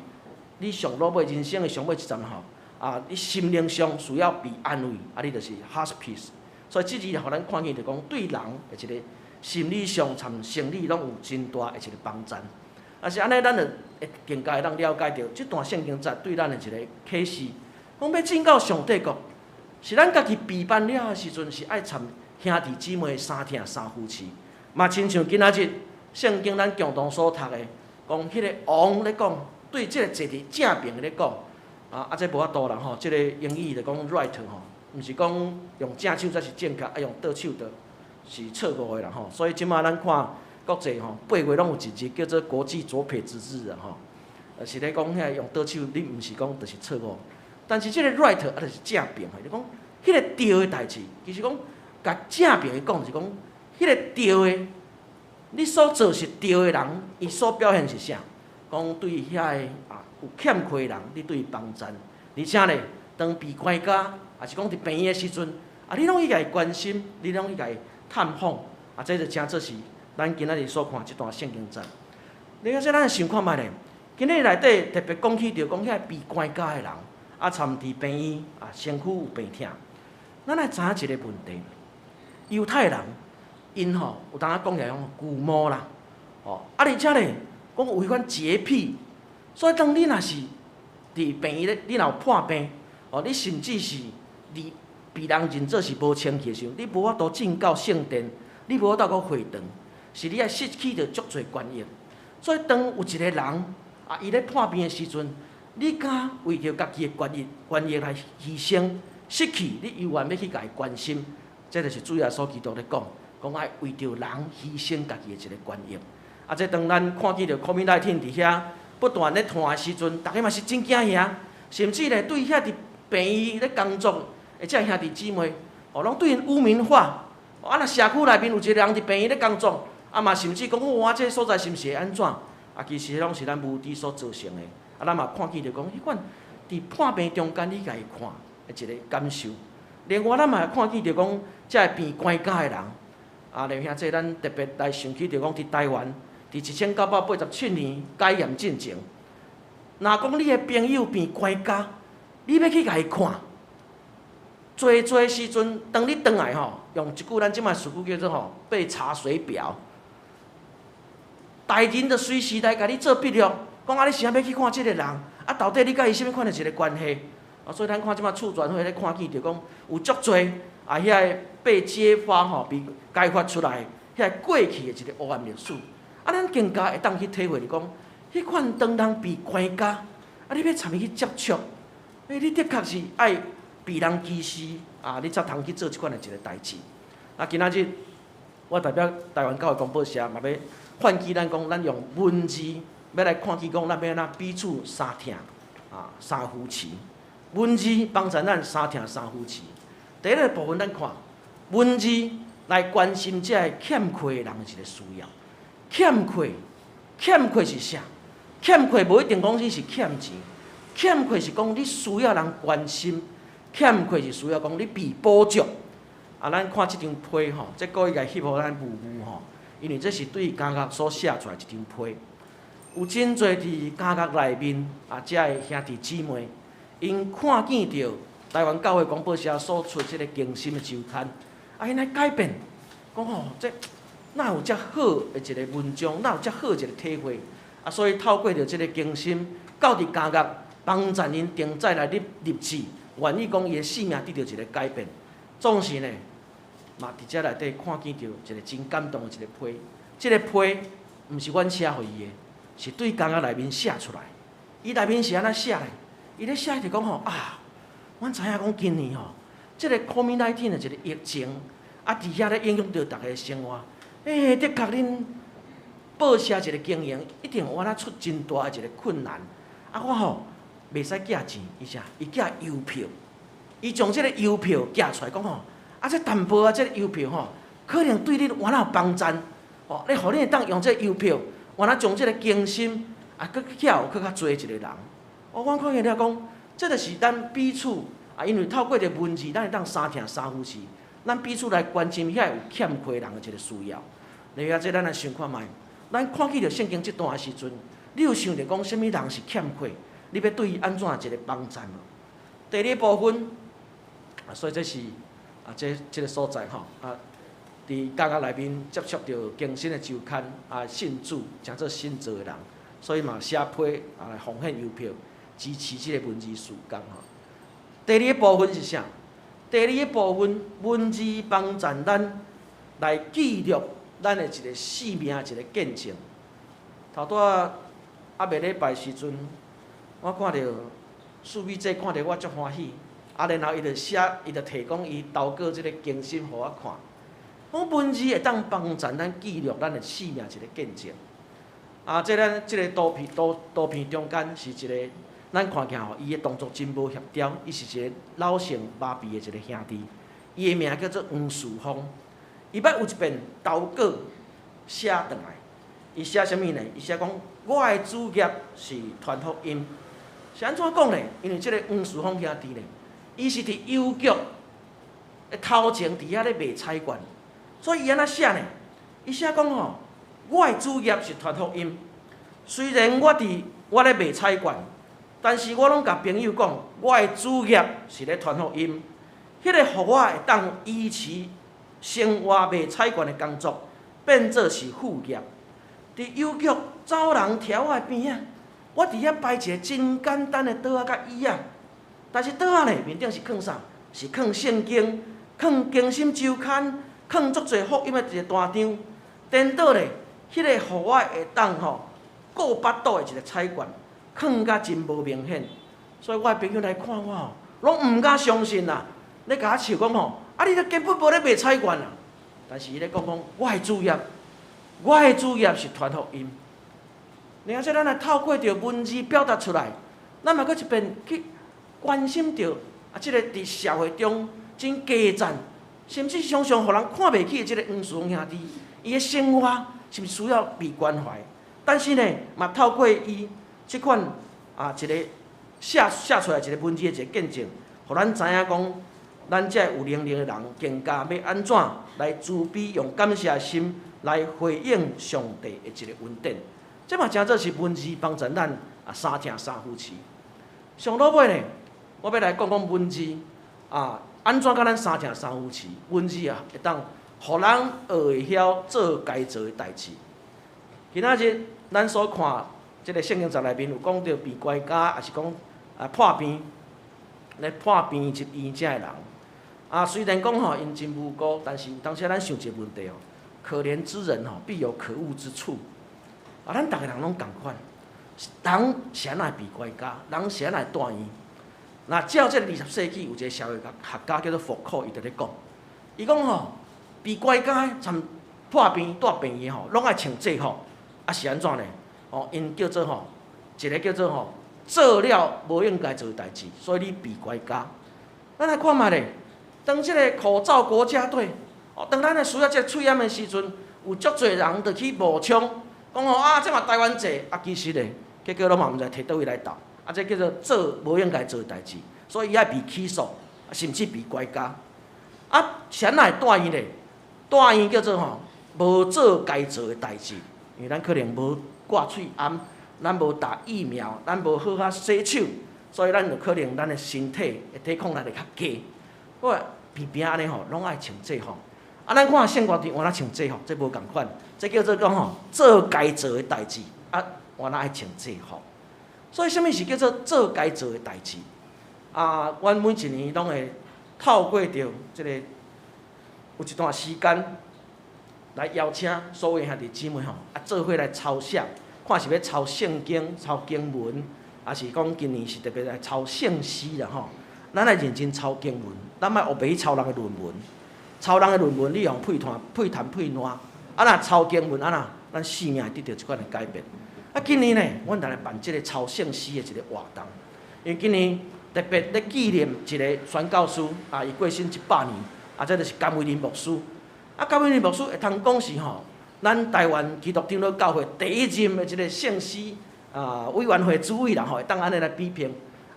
S4: 你上落尾人生的上尾一站吼，啊，你心靈上需要被安慰，啊，你就是 hospice。所以這字予咱看見，就講對人的一个心理上參生理攏有真大的一个幫助。啊是按呢，咱就會更加會當了解著這段聖經節對咱的一个啟示，講欲進到上帝國，是咱家己備辦了的時陣，是愛參兄弟姊妹相疼相扶持。嘛親像今仔日聖經咱共同所讀的，講彼个王咧講，對這个坐佇正爿的咧講，啊，這無法度啦吼，這个英語就講 right 吼，毋是講用正手才是正確，啊用倒手就是錯誤的啦吼。所以這馬咱看國際吼，8月攏有一日叫做國際左撇子日啊吼，是咧講遐用倒手，你毋是講就是錯誤。但是這个 right 啊，就是正爿的，就講彼个對的代誌，其實講共正爿的講是講，彼个對的，你所做是對的人，伊所表現是啥？講對遐个啊有欠缺的人，你對伊幫贊，而且咧，當被關監，抑是講佇病院的時陣，啊，你攏去共伊關心，你攏去共伊探訪，啊，這就成做是咱今仔日所看這段聖經節。你講說咱想看覓咧？今日內底特別講起著講遐被關監的人，啊，參佇病院啊，身軀有病痛。咱來知影一个問題，猶太人𪜶吼有當仔講起來講龜毛啦，吼啊，而且咧講有彼款潔癖，所以當你若是佇病院咧，你若有破病，哦，你甚至是你被人認做是無清氣的時陣，你無法度進到聖殿，你無法度閣會堂，是你愛失去著足濟權益。所以當有一個人啊，伊咧破病的時陣，你敢為著家己的權益、權益來犧牲，失去你猶原欲去共伊關心，這就是主耶穌基督咧講，講愛為著人犧牲家己的一个權益。啊，這當咱看見著 COVID-19 佇遐不斷咧傳的時陣，逐家嘛是真驚嚇，甚至咧對遐佇病院咧工作的這兄弟姊妹，哦，攏對𪜶污名化。啊，若社區內面有一個人佇病院咧工作，啊嘛甚至講哇，這个所在是毋是會按怎？啊，其實攏是咱無知所造成的。啊，咱嘛看見著講，彼款佇破病中間，你共伊看的一个感受。另外，咱嘛看見著講，這个變關家的人，啊，劉兄弟，咱特別來想起著講，佇台灣，佇1987年解嚴進前，若講你的朋友變關家，你欲去共伊看，濟濟時陣，當你轉來吼，用一句咱這馬俗語叫做吼，被查水表。大人就隨時來共你做筆錄，講啊，你是按欲去看這个人？啊，到底你佮伊啥物款的一个關係？啊，所以咱看這馬促轉會咧看見，就講有足濟啊，遐个被揭發吼，被開發出來，遐个過去的一個黑暗歷史。啊，咱更加會當去體會，就講，彼款當人被關監，啊，你欲參伊去接觸，欸，你的確是愛被人歧視啊，你才通去做這款的一個代誌。啊，今仔日我代表台灣教會公報社嘛欲喚起咱講，咱用文字欲來看見講，咱欲按怎彼此相疼啊，相扶持。文字幫助咱相疼相扶持。第一个部分，咱看文字來關心這个欠缺的人的一個需要。欠缺，欠缺是啥？欠缺無一定講你是欠錢，欠缺是講你需要人關心，欠缺是需要講你被補足。啊，咱看這張批吼，這故意共翕予咱霧霧吼，因為這是對監獄所寫出來一張批。有真濟佇監獄內面啊，遮的兄弟姊妹，𪜶看見著台灣教會廣播社所出這个更新的週刊，啊，𪜶來改變，講吼，這哪有遮好的一个文章，哪有遮好一个體會？啊，所以透過著這个更新，到佇監獄幫贊𪜶定再來立立志，願意講伊的生命得著一个改變。總是呢，嘛佇遮內底看見著一个真感動的一个批，這个批毋是阮寫予伊的，是對監獄內面寫出來。伊內面是按怎寫的？伊咧寫就講吼啊，阮知影講今年吼，這个 COVID-19 的一个疫情，啊，佇遐咧影響著逐个生活。欸，的確恁報社一个經營，一定有按怎出真大的一个困難。啊，我吼袂使寄錢，伊啥？伊寄郵票，伊將這个郵票寄出來，講吼，啊，這淡薄仔，這个郵票吼，可能對恁有按怎有幫贊，吼，你予恁會當用這个郵票，有按怎將這个更新，啊，閣去有閣較濟一个人。哦，我看見了講，這就是咱彼此啊，因為透過這文字，咱會當三疼三扶持，咱彼此來關心遐有欠缺人的一个需要。另外，這咱來想看覓，咱看見著聖經這段的時陣，你有想著講啥物人是欠缺？你欲對伊按怎一个幫贊無？第二部分，啊，所以這是啊，這這个所在吼啊，佇監獄內面接觸著更新的週刊啊，信主成做信主的人，所以嘛寫批啊來奉獻郵票支持這个文字事工吼。第二個部分是啥？第二个部分，文字幫贊咱來記錄咱的一个生命一个見證。頭拄仔猶未禮拜時陣，我看著蘇美姐看著我足歡喜，啊，然後伊就寫，伊就提講伊投稿這个更新予我看。講文字會當幫助咱記錄咱的生命一个見證。啊，這咱這个圖片圖圖片中間是一个，咱看起來吼，伊的動作真無協調，伊是一个腦性麻痹的一个兄弟，伊的名叫做黃樹峰。伊捌有一遍投稿寫轉來，伊寫啥物呢？伊寫講我的主業是傳福音。是按怎講呢？因為這个黃樹峰兄弟呢，伊是佇郵局的頭前佇遐咧賣彩券，所以伊按怎寫呢？伊寫講吼，我的主業是傳福音。雖然我佇我咧賣彩券，但是我攏共朋友講，我的主業是咧傳福音。彼个予我會當維持生活賣彩券的工作，變做是副業。佇郵局走人柱仔邊仔，我佇遐擺一个真簡單的桌仔佮椅仔，但是桌仔咧面頂是囥啥？是囥聖經、囥更新週刊、囥足濟福音的一個單張。顛倒咧，彼个予我會當吼顧腹肚的一个彩券，囥甲真無明顯。所以我的朋友來看我吼，攏毋敢相信啦。咧共我笑講吼，啊你都根本無咧賣彩券啦。但是伊咧講講，我的主業，我的主業是傳福音。而且咱來透過著文字表達出來，咱嘛閣一遍去關心著啊，這個佇社會中真低賤，甚至常常予人看袂起的這个黃樹兄弟，伊的生活是毋是需要被關懷？但是呢，嘛透過伊這款啊一個寫寫出來一個文字的一個見證，予咱知影講，咱這有能力的人更加欲按怎來慈悲，用感謝的心來回應上帝的一個恩典。這嘛誠做是文字幫助咱啊三疼三扶持。上落尾呢，我欲來講講文字啊，按怎共咱三疼三扶持？文字啊，會當予咱學會曉做該做的代誌。今仔日咱所看這个聖經節內面有講著被拐家，抑是講啊破病，咧破病入院遮的人。啊，雖然講吼𪜶真無辜，但是有當時咱想一个問題哦，可憐之人吼必有可惡之處。啊，咱逐个人攏仝款，人是按怎會被拐家？人是按怎會住院？若照這个20世紀有一个社會學家叫做福柯，伊就咧講，伊講吼，被拐家參破病蹛病院吼，攏愛穿制服，啊是按怎呢？哦，𪜶叫做吼，一个叫做吼，做了無應該做的代誌，所以你被拐家。咱來看覓咧，當這个口罩國家隊，哦，當咱咧需要這个喙罨的時陣，有足濟人就去冒充，講吼啊，這嘛台灣製，啊，其實咧，結果攏嘛毋知提佗位來鬥，啊，這叫做做無應該做的代誌，所以伊愛被起訴，甚至被關監。啊，是按怎會住院咧？住院叫做吼無做該做的代誌，因為咱可能無掛喙罨，咱無打疫苗，咱無好好洗手，所以咱就可能咱的身體的抵抗力會較低。我平平按呢吼，攏愛穿制服。啊，咱看聖歌隊換哪穿制服，這無仝款，這叫做講吼做該做的代誌，啊，換哪愛穿制服。所以，啥物是叫做做該做的代誌？啊，阮每一年攏會透過著這個有一段時間來邀請所有兄弟姊妹吼，啊，做伙來抄寫，看是欲抄聖經、抄經文，抑是講今年是特別來抄聖詩啦吼。咱愛認真抄經文，咱莫烏白去抄人的論文。抄人的論文，你用屁痰、屁痰、屁爛。啊，若抄經文，啊若咱生命會得著這款的改變。啊，今年呢，阮就來辦這個抄聖詩的一個活動，因為今年特別咧紀念一個宣教師，啊，伊過身100年，啊，這就是甘為霖牧師。啊，甘為霖牧師會通講是吼，咱台灣基督長老教會第一任的一個聖詩啊委員會主委啦吼，會當按呢來比評。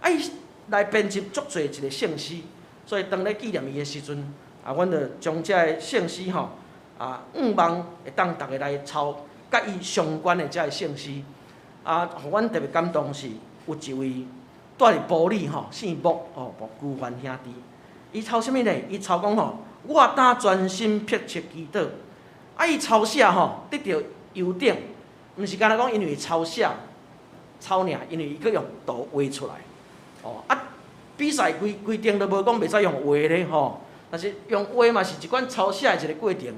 S4: 啊，伊來編輯足濟一個聖詩，所以當咧紀念伊的時陣，啊，阮就將這个聖詩吼，啊，向望會當逐家來抄佮伊相關的這个聖詩。啊，予阮特別感動是有一位住佇埔里吼，姓莫吼，莫居凡兄弟，伊抄啥物呢？伊抄講吼，我當專心迫切祈禱。啊，伊抄寫吼，得著優等，毋是干焦講因為抄寫抄爾，因為伊閣用圖畫出來。哦，啊，比賽規規定都無講袂使用畫咧吼，但是用畫嘛是一款抄寫的一個過程。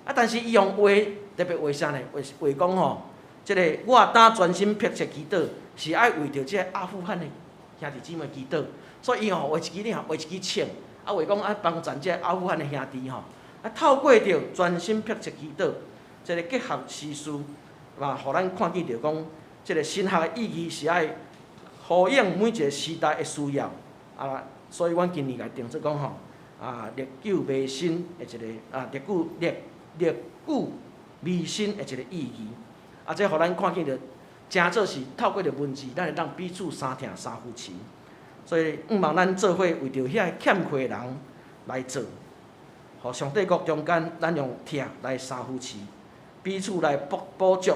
S4: 啊，但是伊用畫特別畫啥呢？畫畫講吼，這个我當專心迫切祈禱，是愛為著這个阿富汗的兄弟姊妹祈禱，所以伊吼畫一支，你吼畫一支銃，啊畫講愛幫贊這个阿富汗的兄弟吼，啊透過著專心迫切祈禱，這个結合時事，嘛，予咱看見著講，這个神學的意義是愛呼應每一個時代的需要，啊，所以阮今年來定做講吼，啊，歷久彌新的一个啊，歷久歷歷久彌新的一個意義，啊，這予咱看見著，誠做是透過著文字，咱會當彼此相疼相扶持。所以，向望咱做伙為著遐个欠缺的人來做，予上帝國中間，咱用疼來相扶持，彼此來補補足。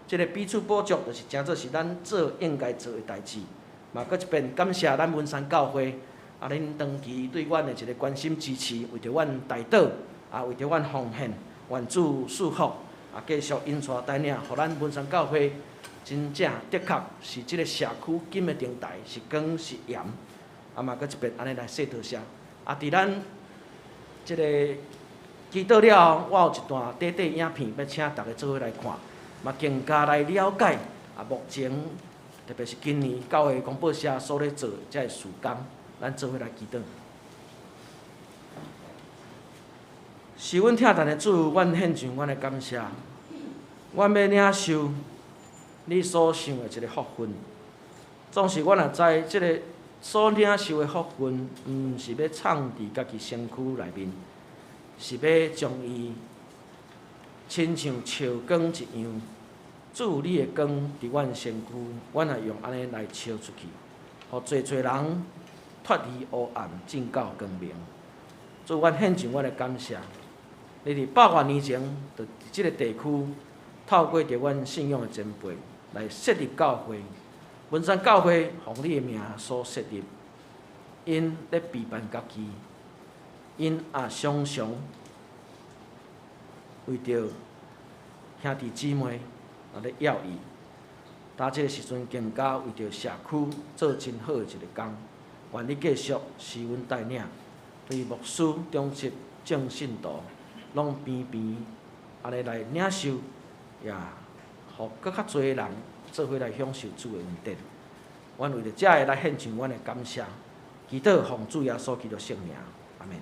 S4: 這个彼此補足，就是誠做是咱做應該做的代誌。嘛，閣一遍感謝咱文山教會，啊，恁長期對阮的一个關心支持，為著阮代禱，啊，為著阮奉獻，願主賜福，啊，繼續引帶帶領，予咱文山教會真正的確是這个社區金的燈台，是光是鹽。啊嘛，閣一遍按呢來說多謝。啊，佇咱這个祈禱了後，我有一段短短影片，欲請大家做伙來看，嘛更加來了解啊，目前特別是今年教會廣播社所咧做的這个事工，咱做伙來祈禱。是阮疼咱的主，阮獻上阮的感謝，阮欲領受你所賞的一个福分。總是阮若知這个所領受的福分，毋是欲藏佇家己身軀內面，是欲將伊親像照光一樣，主你的光佇阮身軀，阮也用按呢來照出去，予濟濟人脫離黑暗，進到光明。主，阮獻上阮的感謝。你佇百外年前，就佇這个地區，透過著阮信仰的前輩來設立教會。文山教會奉你的名所設立，𪜶咧備辦家己，𪜶也常常為著兄弟姊妹來咧要伊。當這个時陣，更加為著社區做真好的一个工。願你繼續賜阮帶領，對牧師、長執、眾信徒，攏平平按呢來領受，也予閣較濟人做伙來享受主的恩典。阮為著這个來獻上阮的感謝，祈禱奉主耶穌基督聖名，阿們。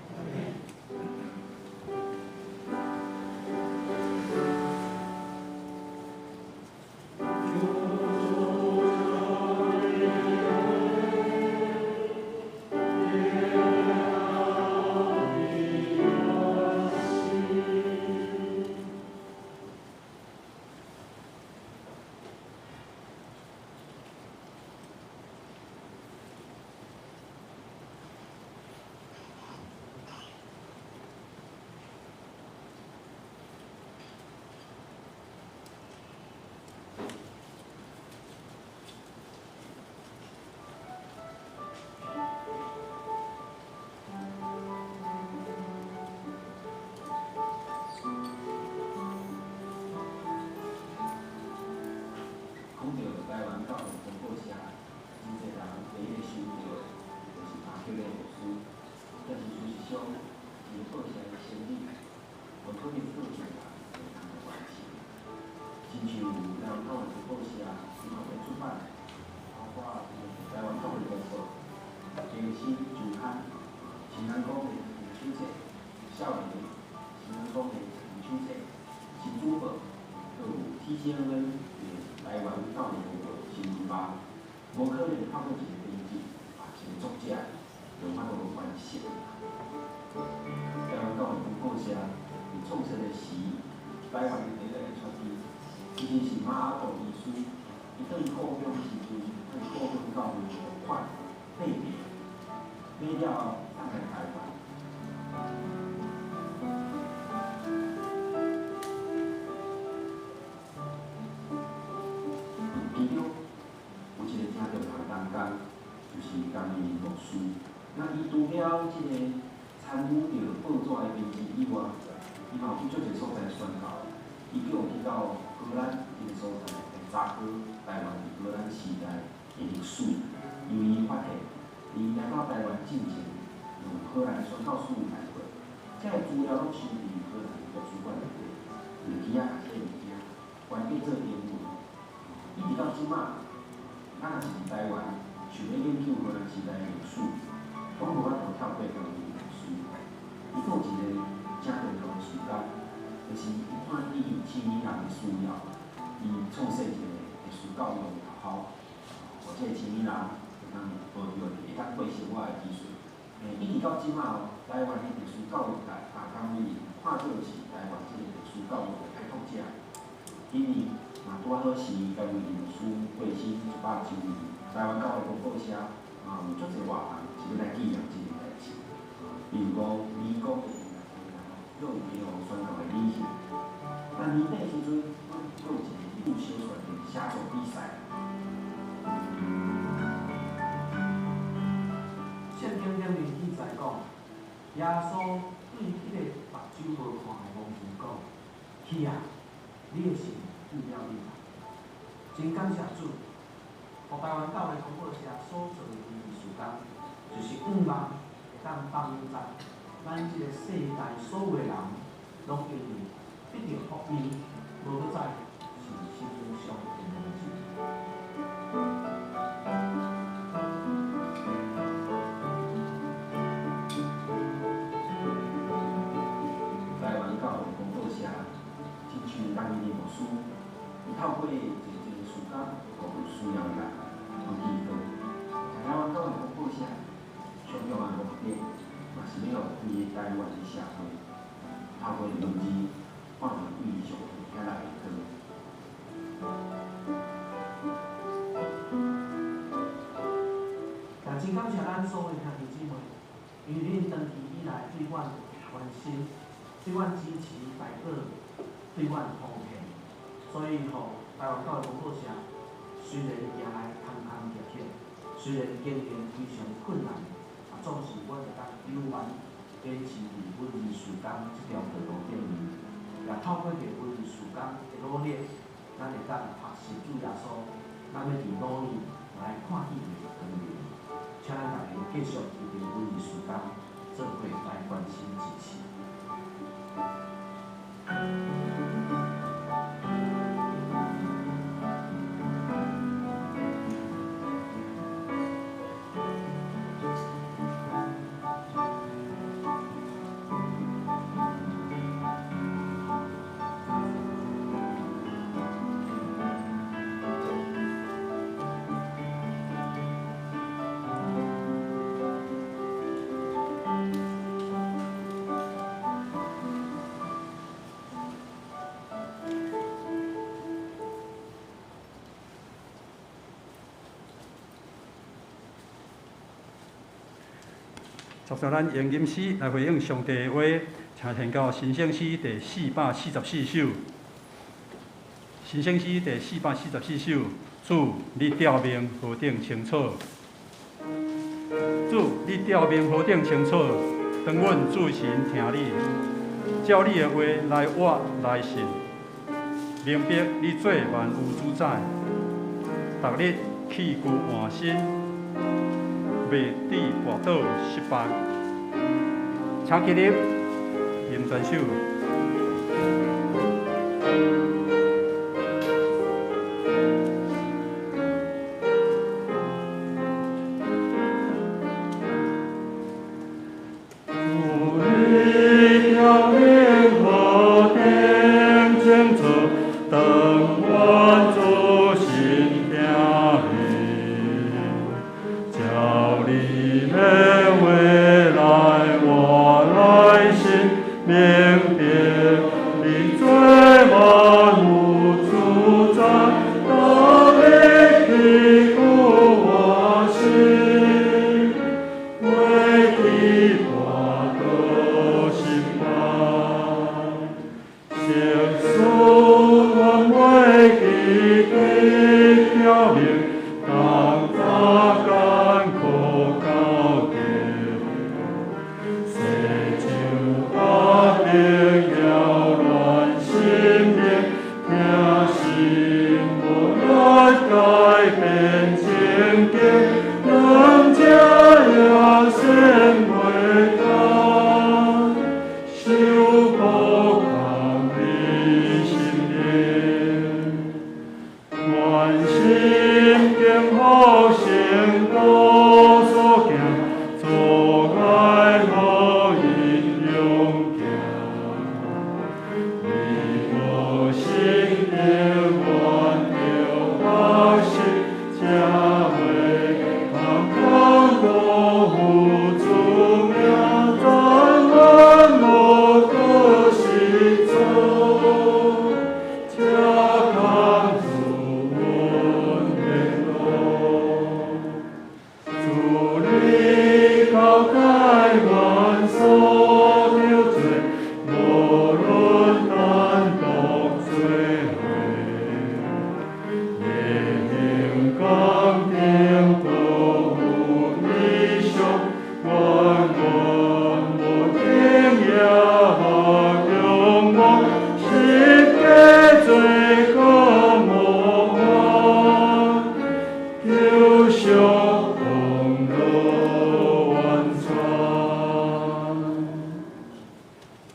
S5: 商，一个报社的经理，无可能做一个人会通来完成。亲像台湾教会公报社，伊嘛会出版，包括台湾教会公报、更新周刊、新南讲的手册、少年、新南讲的手册、新主报，阁有 TCNN 的台湾教会公报新闻网，无可能透过一个编辑，啊，一个作者，就有法度完成。台湾教会公报社伫创设的时，台湾的第一个传记，其实是马阿杜医师，伊对故乡时阵，对故乡教会募款买地，买了后送来台湾。其中有一个真重要的同工，就是江义牧师。那伊除了这个参与著报纸的编辑以外，伊嘛有去足济所在宣教。伊叫去到荷兰这个所在来查考台湾伫荷兰时代的历史，因为伊发现，伊来到台湾进前，有荷兰宣教士来过，这个资料拢收伫荷兰图书馆内底，就去遐学这个物件，翻译做英文。一直到这马，咱若是伫台湾想欲研究荷兰时代的历史，拢无法度跳过江义牧师。伊阁有一个真重要的事工，就是伊看见青年人的需要，伊创设一个特殊教育的学校，予这个青年人会当学著会当过生活的技术。一直到这马哦，台湾的特殊教育界，啊，江义看做是台湾这个特殊教育的开拓者。今年嘛拄仔好是江义牧师过身100周年，台湾教会公报社嘛有足济活动是欲来纪念这个代志，比如讲美国的音乐会，阁有去予宣教的旅行。那年底时阵，阮阁有一个小传的写作比赛。
S4: 圣经顶面记载讲，耶稣对彼个目睭无看的盲人讲：“去啊，你的信救了你啦。”真感谢主，予台湾教会公报社所做的第二事工，就是向望会当帮助咱这个世代所有的人，拢因为得著福音，无阁再是心灵上的盲人。
S5: 台湾教会公报社，亲像江义牧师，伊透过济济事工，予有需要的人有机会。台湾教会公报社上重要的目的，嘛是欲予规个台湾的社会，透过文字看著对上帝遐来的光。
S4: 也真感谢咱所有兄弟姊妹，因为恁长期以来对阮关心、对阮支持、代祷、对阮奉献，所以予台湾教会公报社虽然行来坎坎坷坷，虽然经营非常困难，啊，总是阮会当犹原坚持伫文字事工这条道路顶面，也透过著文字事工的努力，咱会当学习主耶稣，咱欲伫努力来看见伊的光明。请咱逐家继续为著文字事工做伙来关心支持。
S3: 接续咱用吟诗来回应上帝的话，请献到神圣诗第444首。神圣诗第444首，主，你照明何等清楚！主，你照明何等清楚！当阮注神听你，照你的话来活来信，明白你做万有主宰，逐日弃旧换新，袂致跋倒失败。請起立，吟全首。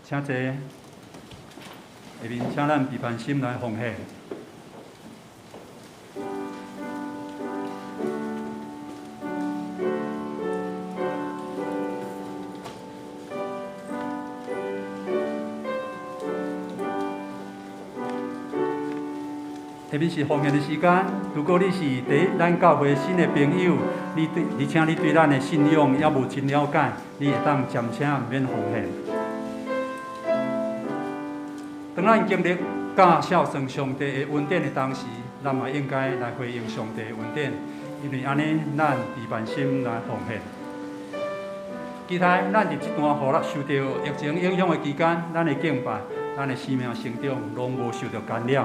S3: 請坐，下面請咱彼盤心來奉獻。下面是奉獻的時間。如果你是佇咱教會新的朋友，你對，而且你對咱的信仰猶無真了解，你會當暫且毋免奉獻。當咱經歷佮孝順上帝的恩典的同時，咱嘛應該來回應上帝的恩典，因為按呢，咱悲憫心來奉獻。其他，咱佇這段予咱受著疫情影響的期間，咱的敬拜、咱的生命成長，攏無受著干擾。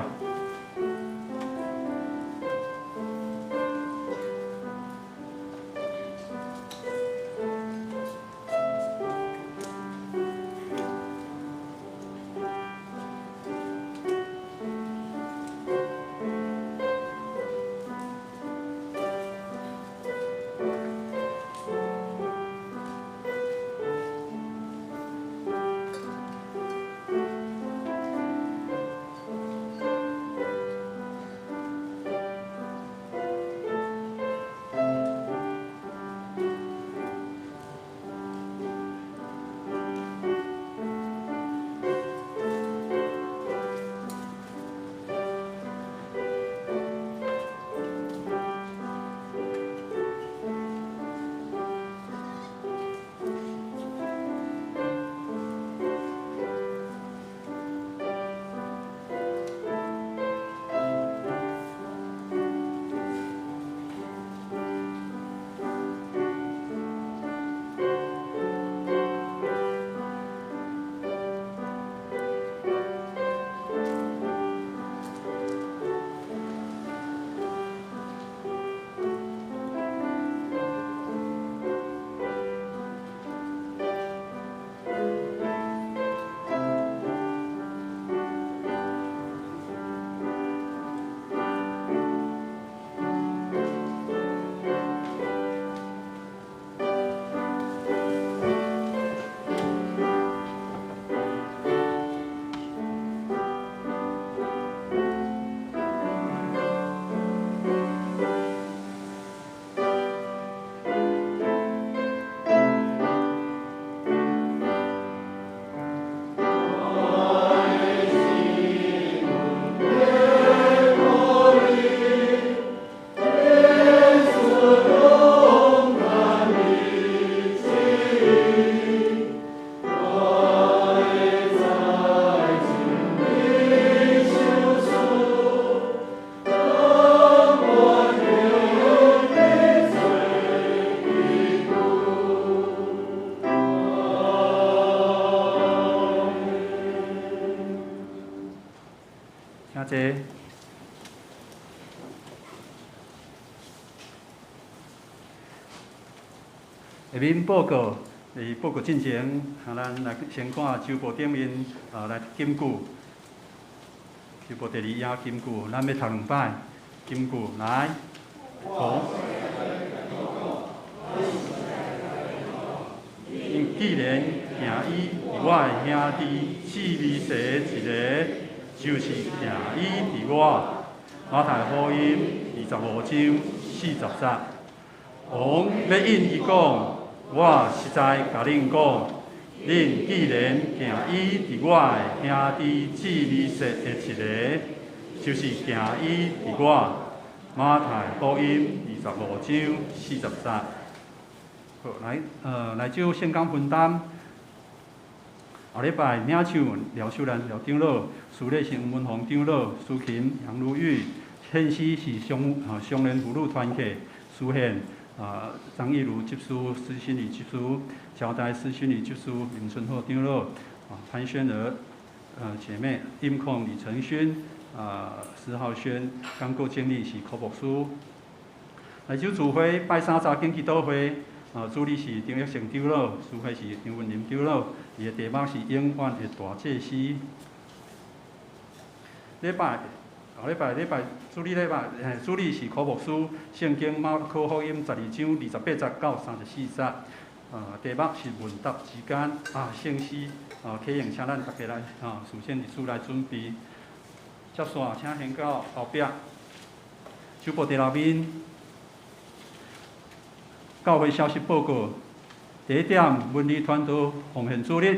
S3: 濟。下面報告，佇報告進前，咱來先看周報頂面，來金句。周報第二頁金句，咱欲讀兩擺金句來。好。因既然行伊佇我的兄弟姊妹細一个，就是行伊佇我。馬太福音25章40節。王欲應伊講，我實在共恁講，恁既然行伊佇我的兄弟姊妹細的一个，就是行伊佇我。馬太福音25章40節。好，來，來就聖工分擔。後禮拜領袖廖秀蘭廖長老，司禮是黃文宏長老，司琴楊如玉，獻詩是雙聯婦女團契，司獻張義如執事，施心理執事，交代施心理執事，林春厚長老，潘宣娥姐妹，音控李承勳，施浩軒，講稿整理是柯牧師。來就主會拜三查經祈禱會。主理是張益成長老，司會是張文林長老，伊的題目是永遠的大祭司。禮拜後禮拜禮拜主禮禮拜，主理是柯牧師，聖經馬可福音12章28節到34節。題目是問答之間，聖詩，啟用請咱大家來，事先佇厝來準備。接續，請先到後壁，周報第六面。教會消息報告，第一點，文理傳道奉獻主日，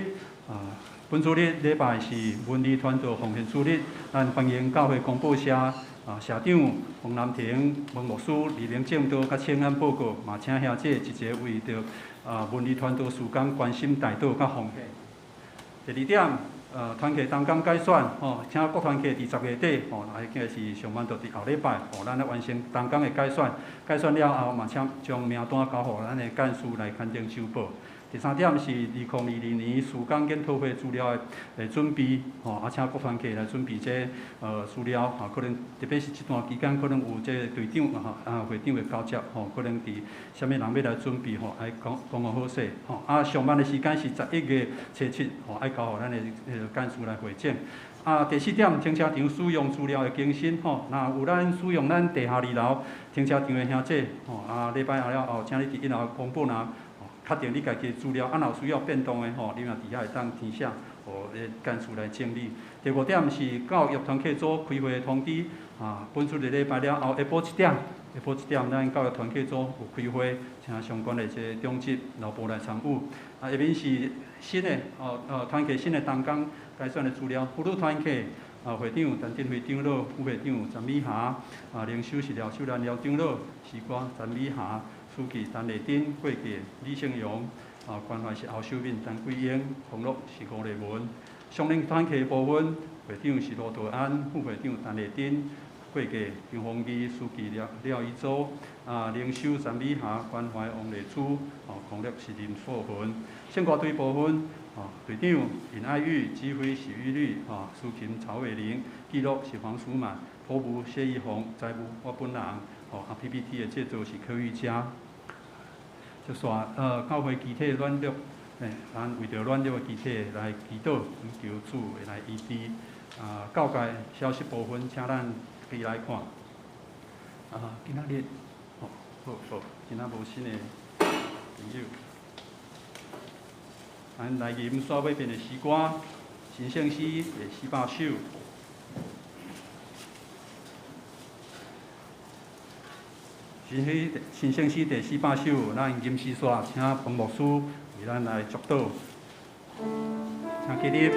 S3: 本主日禮拜是文理傳道奉獻主日，咱歡迎教會公報社社長黃南庭、文牧師、李明正道佮請安報告，嘛請兄姐一齊為著文理傳道事工關心代禱佮奉獻。第二點，團契同工改選，吼，請各團契佇10月底，吼，那應該是上晚就佇後禮拜，吼，咱來完成同工的改選。改選了後，嘛請將名單交予咱的幹事來刊登收報。第三點是2022年事工研討會資料的準備，吼，請各團契來準備這資料，吼，可能特別是這段期間，可能有這個隊長會長的交接，吼，可能佇啥物人欲來準備，吼，愛講講好勢，吼，上晚的時間是11月初7，吼，愛交予咱的幹事來匯總。第四點，停車場使用資料的更新，吼，若有咱使用咱地下二樓停車場的兄弟，吼，禮拜後了後，請你佇一樓公布若。確定你家己的資料，若有需要變動的吼，你嘛佇遐會當填寫，予幹事來整理。第五點是教育團契組開會的通知，本次的禮拜了後下晡7點，下晡7點咱教育團契組有開會，請相關的這個長執老婆來參與。下面是新的團契新的同工改選的資料，婦女團契會長陳振輝長老，副會長陳美霞，靈修是廖秀蘭廖長老，詩歌陳美霞。書記陳麗珍、會計李勝榮，關懷是侯秀敏、陳桂英，網絡是吴麗文。雙聯團契部分，會長是羅道安，副會長陳麗珍，會計張宏義，書記廖廖一祖，靈修陳美霞，關懷王麗珠，空力是林素芬。聖歌隊部分，隊長尹愛玉，指揮許玉丽，司琴曹偉玲，記錄是黃淑滿，托務謝义宏，財務我本人。PPT 的制作是柯玉佳。就煞教會肢體軟弱，咱為著軟弱的肢體來祈禱，求主會來醫治。教界消息部分，請咱一起來看。今仔日，好好，今仔無新的朋友。咱來吟煞尾邊的詩歌，神聖詩第400首。神聖詩第400首，咱吟詩煞，請彭牧師為咱來祝禱，請起立。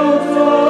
S6: 主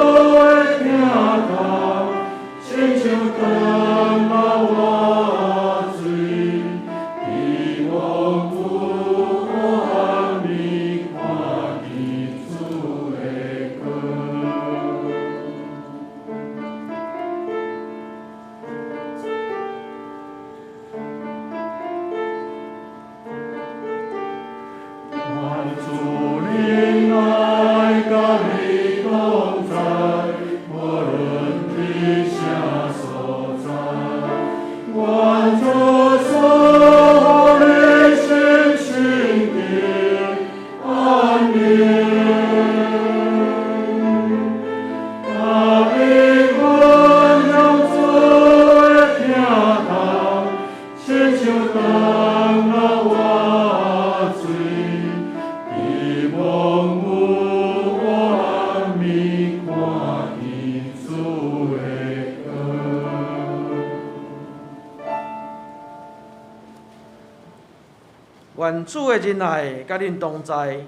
S4: 願主的仁愛佮恁同在，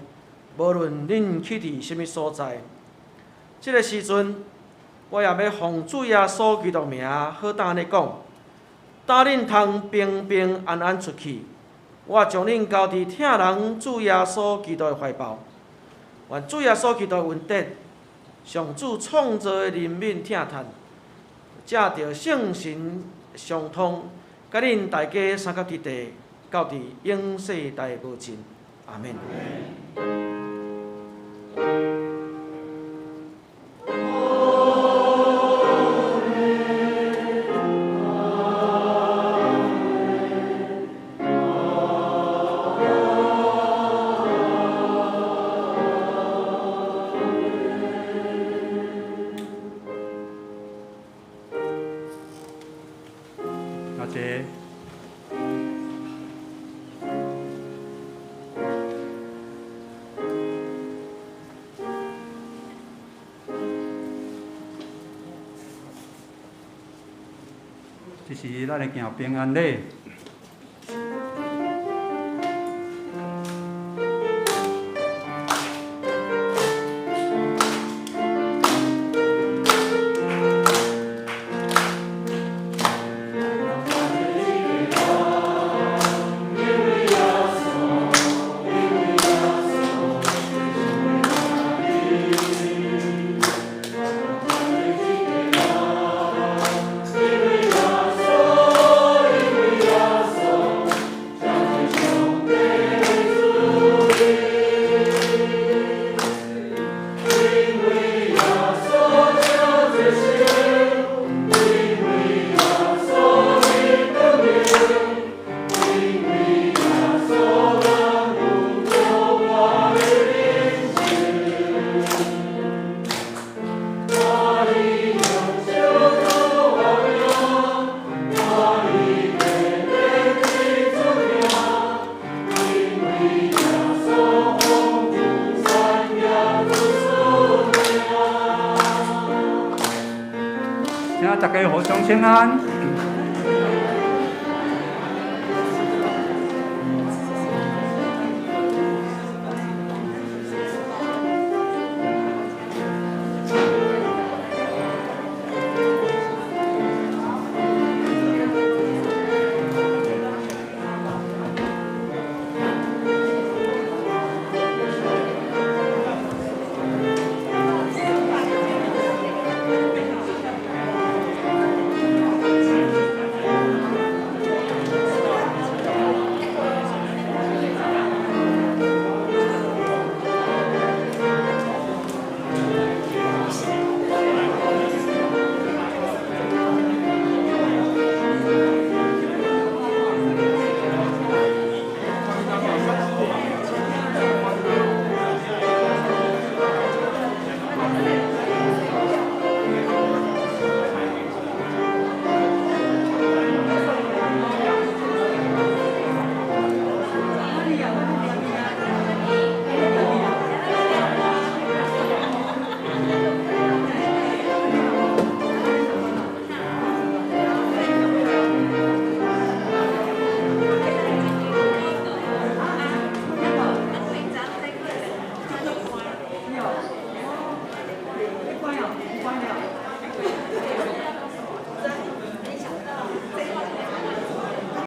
S4: 無論恁去佇啥物所在。這个時陣，我也欲奉主耶穌基督名，好膽按呢講，膽恁通平平安安出去。我將恁交佇疼人主耶穌基督的懷抱。願主耶穌基督的恩典，上主創造的憐憫疼嘆，藉著聖神相通，佮恁大家相佮佇地，到佇永世代無盡。阿們。
S3: 阿姐。這是咱來行平安禮。請大家互相請安。